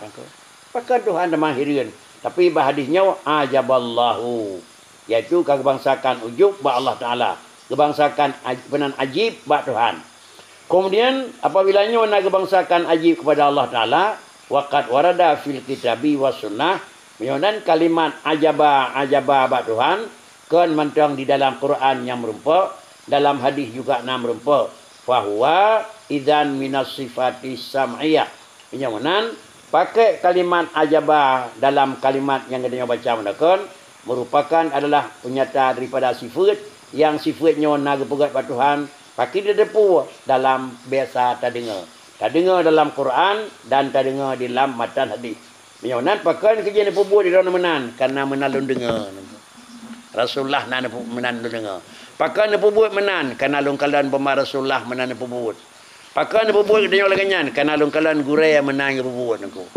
Pakon Tuhan teuma hireuen, tapi bak hadis nyoe ajaballahu, yaitu ka geubangsakan ujub bak Allah Taala, geubangsakan aj-, meunan ajib bak Tuhan. Kemudian apabila nyoe na geubangsakan ajib kepada Allah Taala, wa qad warada fil kitabi was sunnah, meunyoe nan kalimat ajaba, ajaba bak Tuhan, kon mantong di dalam Quran nyang meurumpok, dalam hadis juga na meurumpok, fahuwa idzan minas sifatis sam'iyah. Meunyoe meunan, pakai kalimat ajaba dalam kalimat nyang geutanyoe baca meunakon, merupakan adalah peunyata daripada sifeut, nyang sifeut nyoe na geupeugét bak Tuhan, pakri tateupeue dalam biasa tadeungoe. Tadeungoe dalam Quran dan tadeungoe di lam matan hadis. Meunyoe nan, pakon keujeuet neupeubuet droeneuh meunan, kana meunan lôn deungoe. Rasulullah na neupeu-, meunan lôn deungoe. Pakon neupeubuet meunan, kana lôn kalon bak Rasulullah meunan neupeubuet. Pakon neupeubuet geutanyoe lagée nyan, kana lôn kalon gurée meunan geupeubuet niko.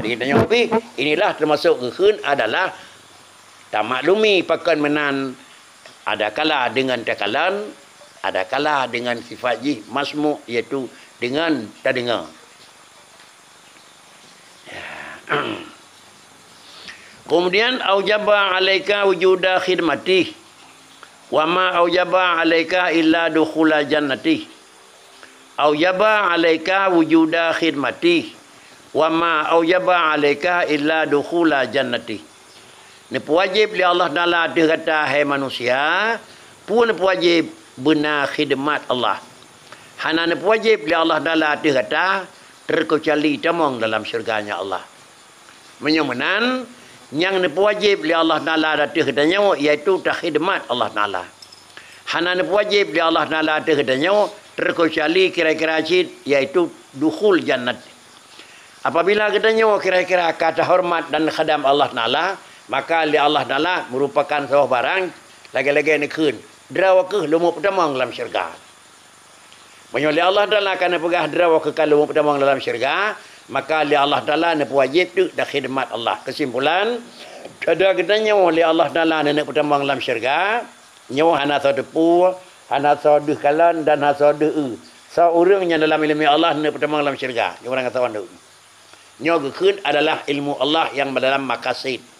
Jadi geutanyoe pih, inilah termasuk geukheun adalah tamaklumi pakon meunan, adakala deungon takalon, adakala deungon sifat jih masmu', yaitu deungon tadeungoe. Kemudian, aujaba alaika wujuda khidmatih, wa ma aujaba alaika illa dukhula jannatih. Aujaba alaika wujuda khidmatih, wa ma aujaba alaika illa dukhula jannatih. Neupeuwajéb lé Allah Taala ateueh gata, hai manusia, peue neupeuwajéb? Beuna khidmat Allah. Hana neupeuwajéb lé Allah Taala ateueh gata, teukeucuali tamong dalam syeuruga-Nya Allah. Meunyoe meunan, nyang neupeuwajéb lé Allah Taala ateueh geutanyoe, yaitu takhidmat Allah Taala. Hana neupeuwajéb lé Allah Taala ateueh geutanyoe, teukeucuali kira-kira cit, yaitu dukhul jannat. Apabila geutanyoe kira-kira ka tahoreumat dan khadam Allah Taala, maka lé Allah Taala meurupakan saboh barang lagée-lagée neukheun, "Droe kheueh lôn peutamong lam syeuruga." Meunyoe lé Allah Taala ka neupeugah, "Droe kheueh ka lôn peutamong lam syeuruga," maka lé Allah Taala neupeuwajéb teuk takhidmat Allah. Keusimpulan, kada geutanyoe lé Allah Taala neuneuk peutamong lam syeuruga, nyoe hana soe teupeu, hana soe deuh kalon dan hana soe deuh eu. Soe ureuëng nyang dalam iéleumé Allah neuneuk peutamong lam syeuruga, nyoe ureuëng soe deuh. Nyoe geukheun adalah ilmu Allah nyang dalam makasid.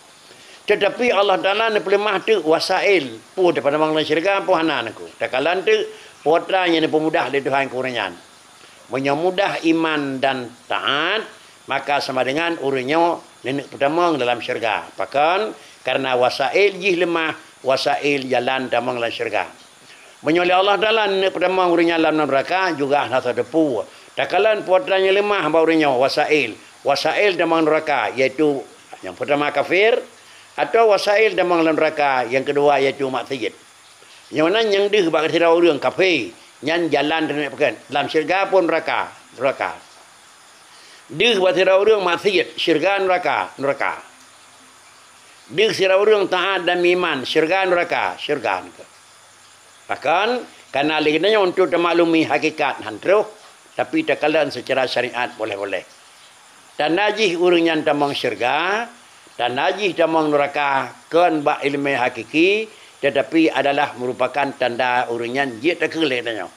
Teutapi Allah Taala neupeuleumah teuk wasail, peue tapeutamong lam syeuruga, peue hana niko. Takalon teuk, peue atra nyang neupeumudah lé Tuhan keu ureuëng nyan. Meunyoe mudah iman dan taát, maka sama dengan ureuëng nyoe neuneuk peutamong dalam syeuruga. Pakon? Kareuna wasail jih leumah, wasail jalan tamong lam syeuruga. Meunyoe lé Allah Taala neuneuk peutamong ureuëng nyan lam neuraka, juga hana soe teupeu. Takalon peue atra nyang leumah bak ureuëng nyoe, wasail. Wasail tamong neuraka, yaitu nyang peurtama kafir, atawa wasail tamong lam neuraka, nyang keudua yaitu maksiet. Nyoe nan nyang deuh bak sidroe ureuëng kafé, nyan jalan teuneuk peugét, lam syeuruga pun neuraka, neuraka. Deuh bak sidroe ureuëng maksiet, syeuruga neuraka, neuraka. Deuh sidroe ureuëng taát dan meuiman, syeuruga nuraka, syeuruga nuraka. Bahkan, kana lé geutanyoe untuk tamaklumi hakikat han troh, tapi takalon seucara syariat boleh-boleh. Tanda jih ureuëng nyan tamong syeuruga, tanda jih tamong nuraka, kon bak iéleumé hakiki, tetapi adalah merupakan tanda ureuëng nyan jeuet takheun lé geutanyoe.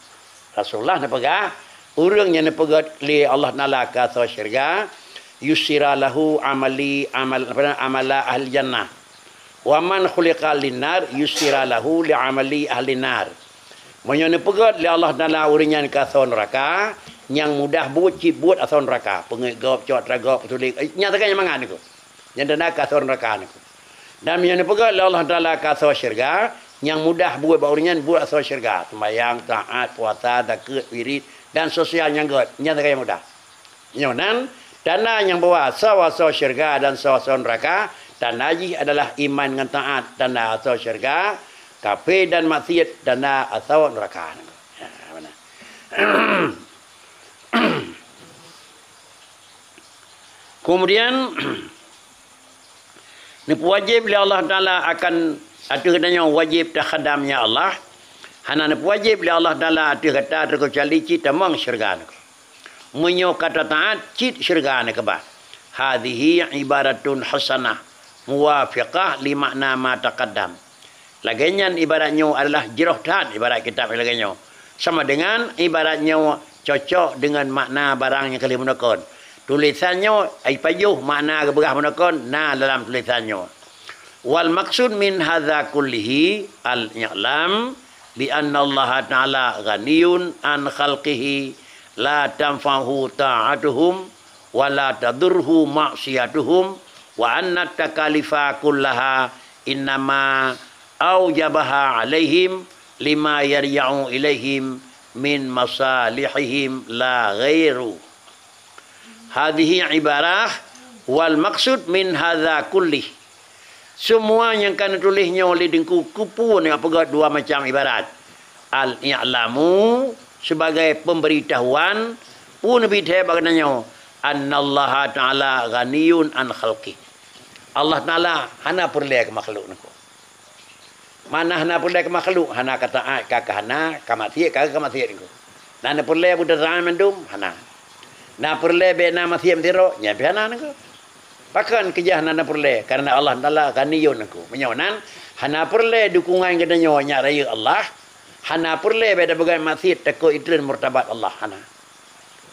Rasulullah neupeugah, ureuëng nyang neupeugét lé Allah Taala keu asoe syeuruga, yusira lahu amali amal, apa nama, amala ahli jannah. Wa man khuliqa linnar yusira lahu li amali ahli nar. Meunyoe neupeugét lé Allah Taala ureuëng nyan keu asoe nuraka, nyang mudah buet cit buet asoe nuraka, peungét gob, cok atra gob, tulék, eh, nyang sagai nyang mangat niko. Nyang tanda keu asoe nuraka niko. Dan meunyoe neupeugét lé Allah Taala keu asoe syeuruga, nyang mudah buet bak ureuëng nyan buet asoe syeuruga, seumayang, taát, puasa, zakeuet, wirit, dan sosial nyang gét, nyang sagai nyang mudah. Nyoe nan, tanda nyang bahwa asoe-asoe syeuruga dan asoe-asoe nuraka, tanda jih adalah iman ngon taát, tanda asoe syeuruga, kafé dan maksiet, tanda asoe nuraka. Ha, beuna. Kemudian, neupeuwajéb lé Allah Taala akan ateueh geutanyoe wajéb takhadam, ya Allah. Hana neupeuwajéb lé Allah Taala ateueh gata teukecuali cit tamong syeuruga niko. Meunyoe ka tataát, cit syeuruga neukeubah. Hadhihi ibaratun hasanah muwafiqah li makna ma taqaddam. Lagée nyan ibarat nyoe adalah jroh that ibarat kitab lagée nyoe. Sama dengan ibarat nyoe cocok dengan makna barang nyang ka lheueh meunukon. Tulésan nyoe ipajoh makna geupeugah meunukon na dalam tulésan nyoe. Wal maksud min hadza kullihi al-i'lam bi anna Allah Ta'ala ghaniyun an khalqihi la tanfa'uhu ta'atuhum wa la tadurruhu ma'siyatuhum wa anna takalifa kullaha innama aujabaha alaihim lima yarja'u ilaihim min masalihihim la ghairu. Hadhihi ibarah wal maksud min hadza kullih. Semua nyang ka neutuléh nyoe lé Teungku keupeue nyang peugét dua macam ibarat. Al-i'lamu, sebagai pemberitahuan, peue neubi thée bak geutanyoe, annallaha ta'ala ghaniyun an khalqih. Allah Taala hana peureulée keu makhluk niko. Mana hana peureulée keu makhluk, hana ka taát ka keu hana, ka maksiet ka keu maksiet niko. Na peureulée beutaát mandum, hana. Na peureulée bék na maksiet meusidroe, nyan pih hana niko. Pakon keujah hana peureulée, karena Allah Taala ghaniyun niko. Meunyoe nan, hana peureulée dukungan geutanyoe nyak rayeuk Allah, hana peureulée bék tapeugah maksiet takot itreun martabat Allah, hana.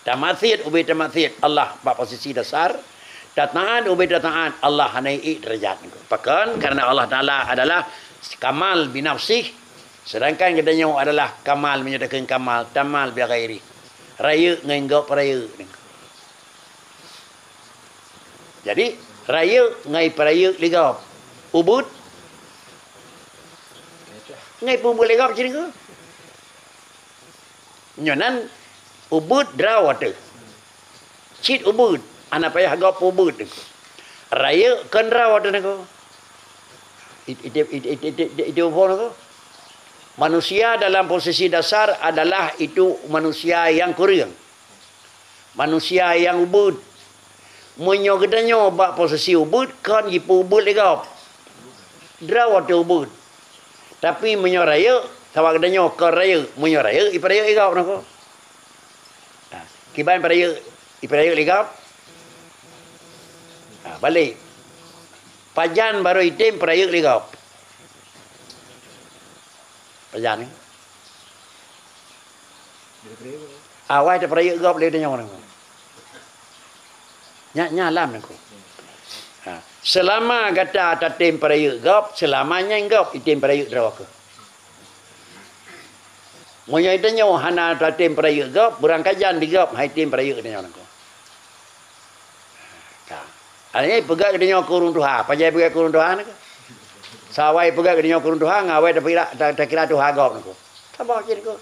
Tamaksiet ubé tamaksiet Allah bak posisi dasar, tataát ubé tataát Allah hana iék deurajat niko. Pakon? Karena Allah Taala adalah kamal binafsih, sedangkan geutanyoe adalah kamal meunyoe takheun kamal, tamal bighairih. Rayeuk ngon gob rayeuk niko. Jadi, rayeuk ngon ipeurayeuk lé gob. Ubeuet ngon ipeubeuet lé gob cit niko. Nyoe nan ubeuet droe ateueh. Cit ubeuet, hana payah gob ubeuet. Rayeuk kon droe ateueh niko. It-, it-, it-, it-, it-, it-, itu ubeuet niko. Manusia dalam posisi dasar adalah itu manusia nyang kureueng. Manusia nyang ubeuet. Meunyoe geutanyoe bak posisi ubeuet, kon jipeuubeuet lé gob. Droe ateueh ubeuet. Tapi meunyoe rayeuk, sabab geutanyoe kon rayeuk, meunyoe rayeuk, ipeurayeuk lé gob niko. Ha, kiban peurayeuk, ipeurayeuk lé gob? Ha, balek. Pajan barô item peurayeuk lé gob? Pajan, eh? Awai tapeurayeuk gob lé tanyoe niko. Nyak nyalam niko. Ha. Seulama gata tatem peurayeuk gob, seulama nyan gob item peurayeuk droe keuh. Meunyoe tanyoe hana tatem peurayeuk gob, beurangkajan di gob hai tem peurayeuk tanyoe niko. Ka. Artinya peugah geutanyoe keu ureuëng tuha, pajan peugah keu ureuëng tuha niko. Sawai peugah geutanyoe keu ureuëng tuha, ngawai tapira, ta-, takira tuha gob niko. Saboh cit niko.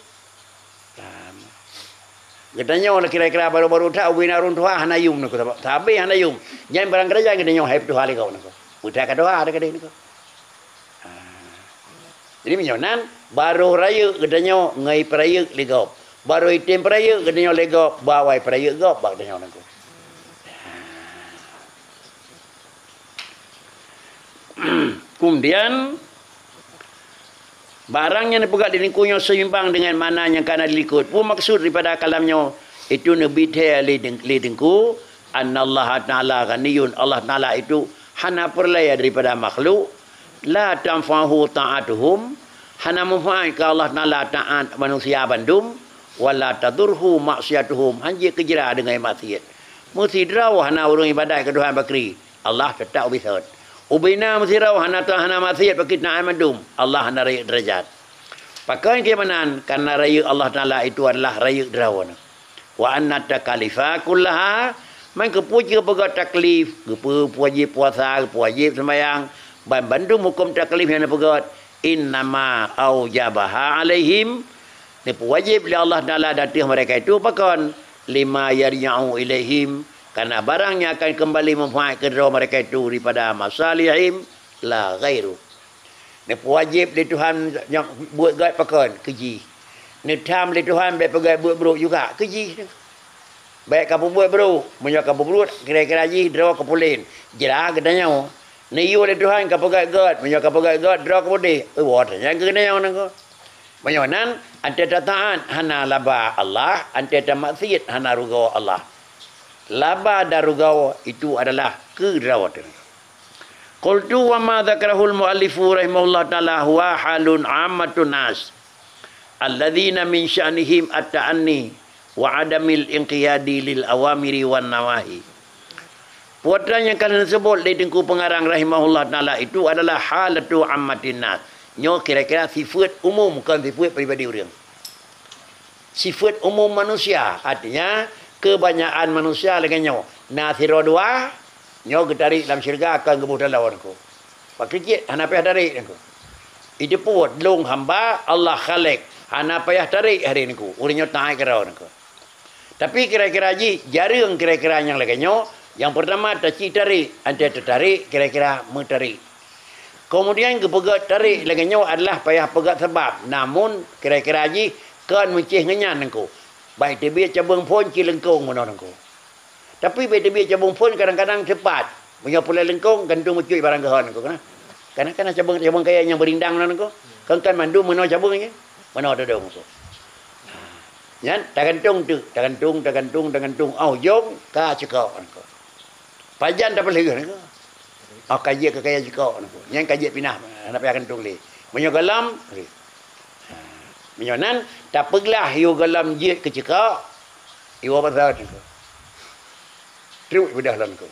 Geutanyoe lah kira-kira baru-baru that ubé na ureuëng tuha hana yum niko, sabab sabe hana yum. Nyan barang keurajeuen geutanyoe hai peutuha lé gob niko. Peutuha ka tuha ada keudeh niko. Ha. Jadi meunyoe nan, barô rayeuk geutanyoe ngon ipeurayeuk lé gob. Barô item peurayeuk geutanyoe lé gob, bak awai peurayeuk gob bak geutanyoe niko. Ha. Kemudian, barang nyang neupeugah lé Teungku nyoe seimbang deungon makna nyang ka na di likot. Peue maksud daripada kalam nyoe? Itu neubi thèe lé Teung-, lé Teungku, annallaha ta'ala ghaniyun, Allah Ta'ala itu hana peureulèe daripada makhluk, la tanfa'uhu ta'atuhum, hana manfaat keu Allah Ta'ala taat manusia bandum, wala tadurruhu ma'siyatuhum, hanjeuet keujra deungon maksiat. Meusidroe hana ureuëng ibadat keu Tuhan bakri, Allah teutap ubé sot. Ubé na meusidroe hana ta-, hana maksiat bak kita mandum, Allah hana rayeuk deurajat. Pakon keu meunan? Karena rayeuk Allah Taala itu adalah rayeuk droe. Wa anna takalifa kullaha, man keupeue cit geupeugah taklif, geupeu-, wajéb puasa, geupeu-, wajéb seumayang, ban bandum huköm taklif nyang neupeugah, innama aujabaha alaihim, neupeuwajéb lé Allah Taala di ateueh mereka itu pakon? Lima yarji'u ilaihim, karena barang nyang akan keumbali manfaat keu droe mereka itu daripada masalihim la ghairu. Neupeuwajéb lé Tuhan nyang buet gét pakon? Keu jih. Neutham lé Tuhan bék peugét buet brok juga? Keu jih. Bék ka peubuet brok, meunyoe ka peubuet, kira-kira jih droe keu pulen, jra geutanyoe. Neuyue lé Tuhan ka peugét gét, meunyoe ka peugét gét, droe keu putéh, eh, woe tanyoe keu geutanyoe nangko. Meunyoe nan, anté tataát hana laba Allah, anté tamaksiet hana rugoe Allah. Laba dan rugoe itu adalah keu droe teuh. Qultu wa ma dzakarahul muallifu rahimahullah taala huwa halun ammatun nas, alladzina min sya'nihim at-ta'anni wa adamil inqiyadi lil awamiri wan nawahi. Peue nyang ka lheueh seubot lé Teungku Pengarang rahimahullah taala itu adalah halatu ammatin nas. Nyoe kira-kira sifeuet umum, kon sifeuet pribadi ureuëng. Sifeuet umum manusia, artinya, keubanyakan manusia lagée nyoe, na sidroe dua, nyoe geutarék lam syeuruga kon geuboh taloe nangko. Pakri cit hana payah tarék nangko. Itu peuet lôn hamba Allah Khalik, hana payah tarék hari nangko. Ureuëng nyoe taát keudroe nangko. Tapi kira-kira jih, jareueng kira-kira nyang lagée nyoe, nyang peurtama tacit tarék, anté teutarek kira-kira meutarék. Keumudian geupeugét tarék lagée nyoe adalah payah peugét sabab, namun kira-kira jih kon meucéh ngon nyan nangko. Bék teubiet cabeueng phon cit leungkong meunoe nangko. Tapi bék teubiet cabeueng phon kadang-kadang seupat. Meunyoe pulai leungkong, gantung meucui barang geuhon nangko, kana. Kana, kana cabeueng, cabeueng kayée nyang beurindang meunoe nangko. Kon, kon mandum meunoe cabeueng nyan. Meunoe tadong nangko. Nyan tagantung teuk, tagantung, tagantung, tagantung. Oh, jong ka ceukok nangko. Pajan tapeulheueh nangko. Oh, ka jeuet keu kayée ceukok nangko. Nyan ka jeuet pinah, hana payah gantung lé. Meunyoe gohlom, ha, meunyoe nan, tapeuglah yue gohlom jeuet keu ceukok, yue woe bak sot nangko. Trok beudôh lom nangko.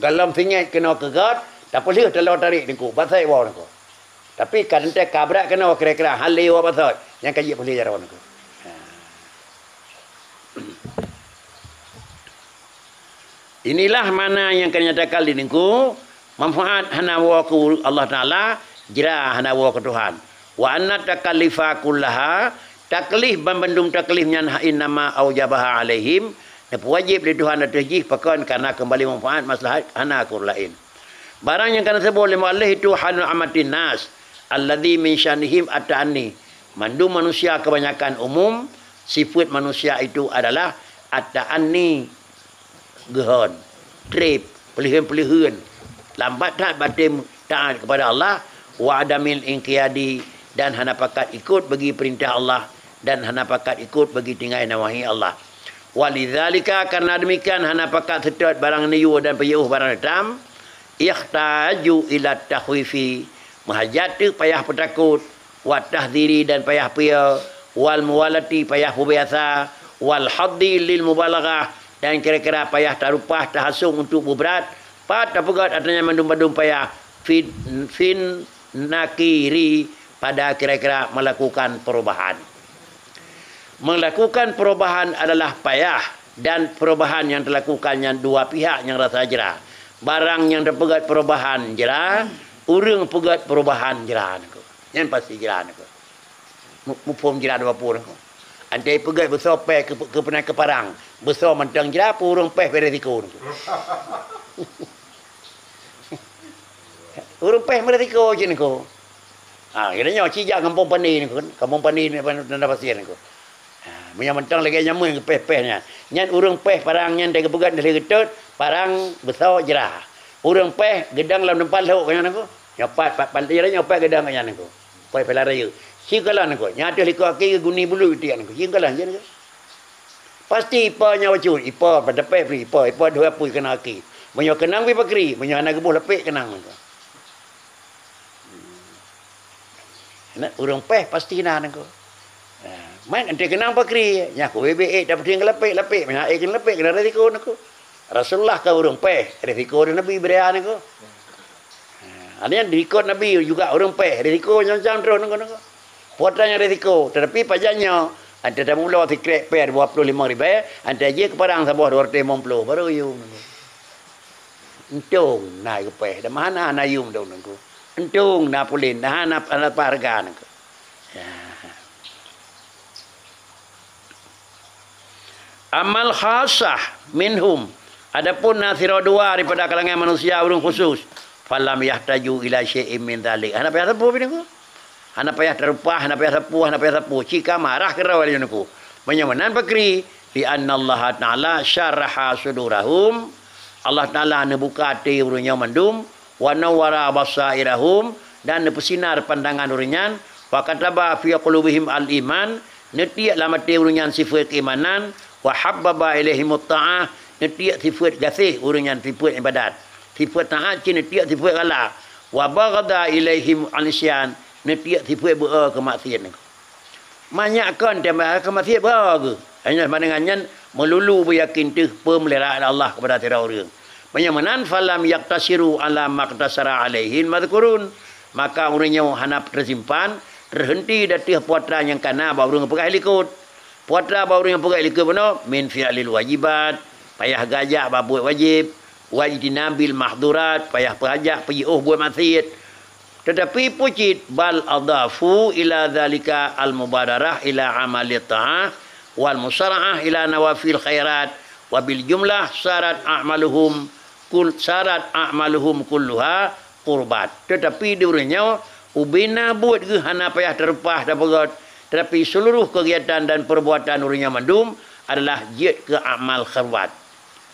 Gohlom singét keunoe keu gét, tapeulheueh taloe tarék nangko, bak sot woe nangko. Tapi ka teuntée ka brat keunoe kira-kira hán lé woe bak sot, nyan ka jeuet peulheueh jaroe nangko. Ha. Inilah makna nyang ka nyatakan lé Teungku, manfaat hana woe keu Allah Taala, jra hana woe keu Tuhan. Wa anna takalifa kullaha, taklif, ban bandum taklif nyan, ha, innama aujabaha alaihim, neupeuwajéb lé Tuhan ateueh jih, pakon? Karena keumbali manfaat maslahat hana keu ureuëng laén. Barang nyang ka neuseubot lé mualif itu halul ammatin nas, alladzi min sya'nihim at-ta'anni. Mandum manusia keubanyakan umum, sifeuet manusia itu adalah at-ta'anni, geuhon, treb, peuleuheuen-peuleuheuen, lambat that baten taát kepada Allah, wa adamil inqiyadi, dan hana pakat ikot bagi peurintah Allah, dan hana pakat ikot bagi tinggai nawahi Allah. Walidzalika, karena demikian hana pakat seutôt barang neuyue dan peujiôh barang neutam, ikhtaju ila takhwifi, meuhajat teuk payah peutakot, wat tahdziri, dan payah peue, wal muwalati, payah peubiasa, wal haddi lil mubalaghah, dan kira-kira payah tarupah, tahasong untuk beubrat, pat tapeugét, artinya mandum-mandum payah, fin, fin nakiri, pada kira-kira melakukan perubahan. Melakukan perubahan adalah payah, dan perubahan nyang talakukan nyan dua pihak nyang rasa jra. Barang nyang tapeugét perubahan jra, ureuëng peugét perubahan jra nangko. Nyan pasti jra nangko. Mu-, muphom jra dua pun nangko. Antai peugét beusoe péh keu, keu peunai keu parang, beusoe mantong jra, peue ureuëng péh beu risiko nangko. Ureuëng péh meurisiko cit nangko. Ha, geutanyoe ci jak gampông Pande nangko, gampông Pande ni, Tanda Pasir nangko. Ha, meunyoe mantong lagée nyan meuh geupéh-péh nyan. Nyan ureuëng péh parang nyan, dan geupeugét lé geutot, parang beusoe jra. Ureuëng péh geudong lam teumpat lhok nyan nangko. Nyoe pat, pat, pat, nyoe pat geudong nyan niko. Poi pela rayeuk. Sigohlom niko. Nyan ateueh likot aki geuguni bulu itiak niko. Sigohlom je niko. Pasti ipa nyoe bacut, ipa pada peh pri, ipa, ipa dua pui kena aki. Meunyoe keunong pi pakri, meunyoe hana geuboh lepek keunong niko. Na ureuëng péh pasti na niko. Ha, man enteuk keunong pakri, nyan ku bebe ék dapeuting keu lapek-lapek, meunan ék keu lapek keunan risiko niko. Rasulullah ka ureuëng péh, risiko di Nabi beuria niko. Ha, nyan di likot Nabi juga ureuëng péh, risiko macam-macam troh niko, niko. Putra nyang risiko, tetapi pajan nyoe, enteuk tamulo sikrek péh dua puluh lima ribèe, enteuk jih keu parang saboh dua ratus limong puluh, baru yum niko. Untông na geupéh, dan hana, hana yum dong niko. Untông na pulen, dan hana, hana harga niko. Ya. Amal khasah minhum. Adapun na sidroe dua daripada kalangan manusia ureuëng khusus, falam yahtaju ila syai'in min dzalik. Hana payah sapeue pih niko. Hana payah tarupah, hana payah sapeue, hana payah sapeue. Cit ka marah keudroe laju niko. Meunyoe meunan pakri, li anna Allah Ta'ala syaraha sudurahum. Allah Ta'ala neubuka até ureuëng nyoe mandum, wa nawwara basairahum, dan neupeusinar pandangan ureuëng nyan, wa kataba fi qulubihim al-iman, neutiek lam até ureuëng nyan sifeuet keimanan, wa habbaba ilaihimut ta'ah, neutiek sifeuet gaséh ureuëng nyan sifeuet ibadat. Sifeuet taát cit neutiek sifeuet galak. Wa baghada ilaihim al-isyan, neutiek sifeuet beu-o keu maksiet. Manyak kon teuh bah keu maksiet beu-o geuh. Hanya sama dengan nyan meululu beuyakin teuh peumeuliharaan Allah keupada sidroe ureuëng. Meunyoe meunan, falam yaktasiru ala maktasara alaihi al-madzkurun, maka ureuëng nyoe hana teusimpan, teuheunti di ateueh putra nyang ka na bak ureuëng peugah likot. Putra bak ureuëng nyang peugah likot bunoe, min fi'lil wajibat, payah geujak bak buet wajéb, wajtinabil mahdhurat, payah peujak peujiôh buet maksiet. Teutapi peue cit, bal adhafu ila dzalika al-mubadarah ila amali ta'ah wal musara'ah ila nawafil khairat, wa bil jumlah sarat a'maluhum kul-, sarat a'maluhum kulluha qurbat. Teutapi di ureuëng nyoe ubena buet geuh hana payah tarupah tapeugét, teutapi seuluruh keugiatan dan peurbuatan ureuëng nyoe mandum adalah jeuet keu amal khairat.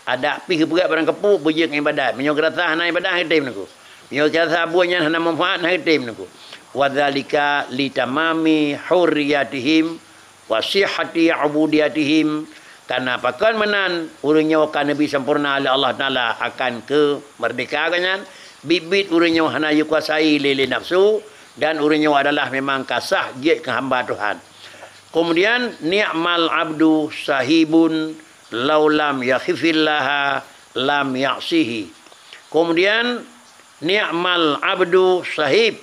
Adak pih geupeugét barang keupeue beujeuet ngon ibadat. Meunyoe geurasa hana ibadat, hana geutem niko. Meunyoe geurasa buet nyan hana manfaat, hana geutem niko. Wa dzalika li tamami hurriyatihim wa sihhati ubudiyatihim. Kana pakon meunan, ureuëng nyoe ka neubi sampoereuna lé Allah Taala akan keumeurdeka geuh nyan, biet-biet ureuëng nyoe hana jikuasai lé, lé nafsu, dan ureuëng nyoe adalah memang ka sah jeuet keu hamba Tuhan. Kemudian, ni'mal abdu sahibun lau lam yakhifillaha lam ya'sihi. Kemudian, ni'mal abdu sahib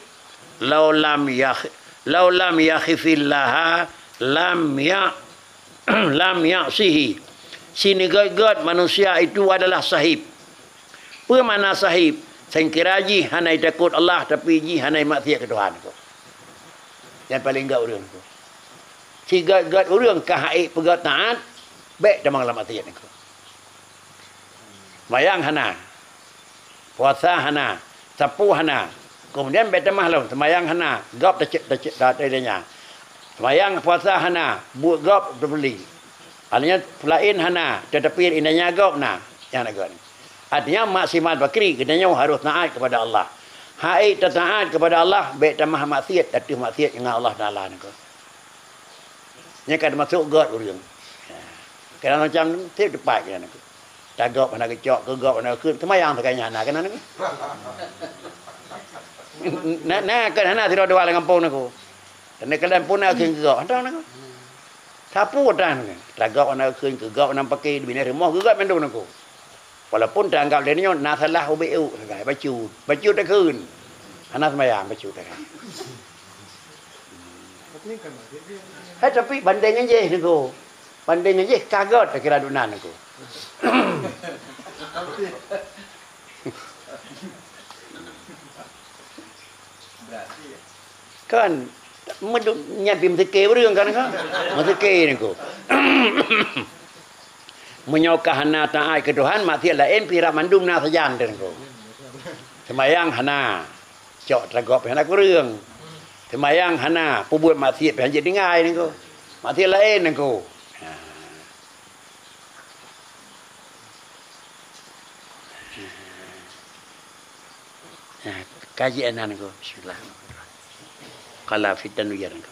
lau lam yakh-, lau lam yakhifillaha lam ya-, lam ya'sihi. Sinigöt-göt manusia itu adalah sahib. Peue makna sahib? Seungkira jih hana jitakot Allah, tapi jih hana jimaksiat keu Tuhan. Nyang paleng göt ureuëng tu. Sigöt-göt ureuëng ka hana ék peugöt taát, bék tamong lam maksiat niko. Seumayang hana, puasa hana, sapeue hana. Kemudian bék tamah lom, seumayang hana, gob tacek, tacek, ta-, ta-, inan nyan. Seumayang puasa hana, buet gob teupeuli. Artinya, peulaén hana, teutapi inan nyan gob na, nyang na gob. Artinya, maksimal pakri geutanyoe harôh taát keupada Allah. Hana ék tataát keupada Allah, bék tamah maksiat, ateueh maksiat ngon Allah Taala niko. Nyan ka teumasok göt ureuëng. Kadang macam tiep teupat nyan niko. Tagob hana geucok, keugob hana geukheun, seumayang sagai nyan hana keunan niko. Na, na, kan hana sidroe dua lam gampông niko. Dan kadang pun na geukheun keugob, hana niko. Sapeue tan, tagob hana geukheun, keugob hana paké, di binéh rumoh geugob mandum niko. Walaupun teuanggab lé nyoe na salah ubé u sagai, bacut. Bacut takheun. Hana seumayang bacut takheun. Hai, tapi bandéng ngon jih niko. Bandéng ngon jih ka göt takira dunan niko. Kan, meudum-, nyan pih meuseuké ureuëng kan, kan? Meuseuké niko. Meunyoe ka hana taát keu Tuhan, maksiat laén pih rab mandum na sajan teuh niko. Seumayang hana, cok tagob pih hana kureueng. Seumayang hana, peubuet maksiat pih hana jeuet tinggai niko. Maksiat laén niko. Ha. Nah, kaji nan ko. Bismillah. Qala fitan ujar ko.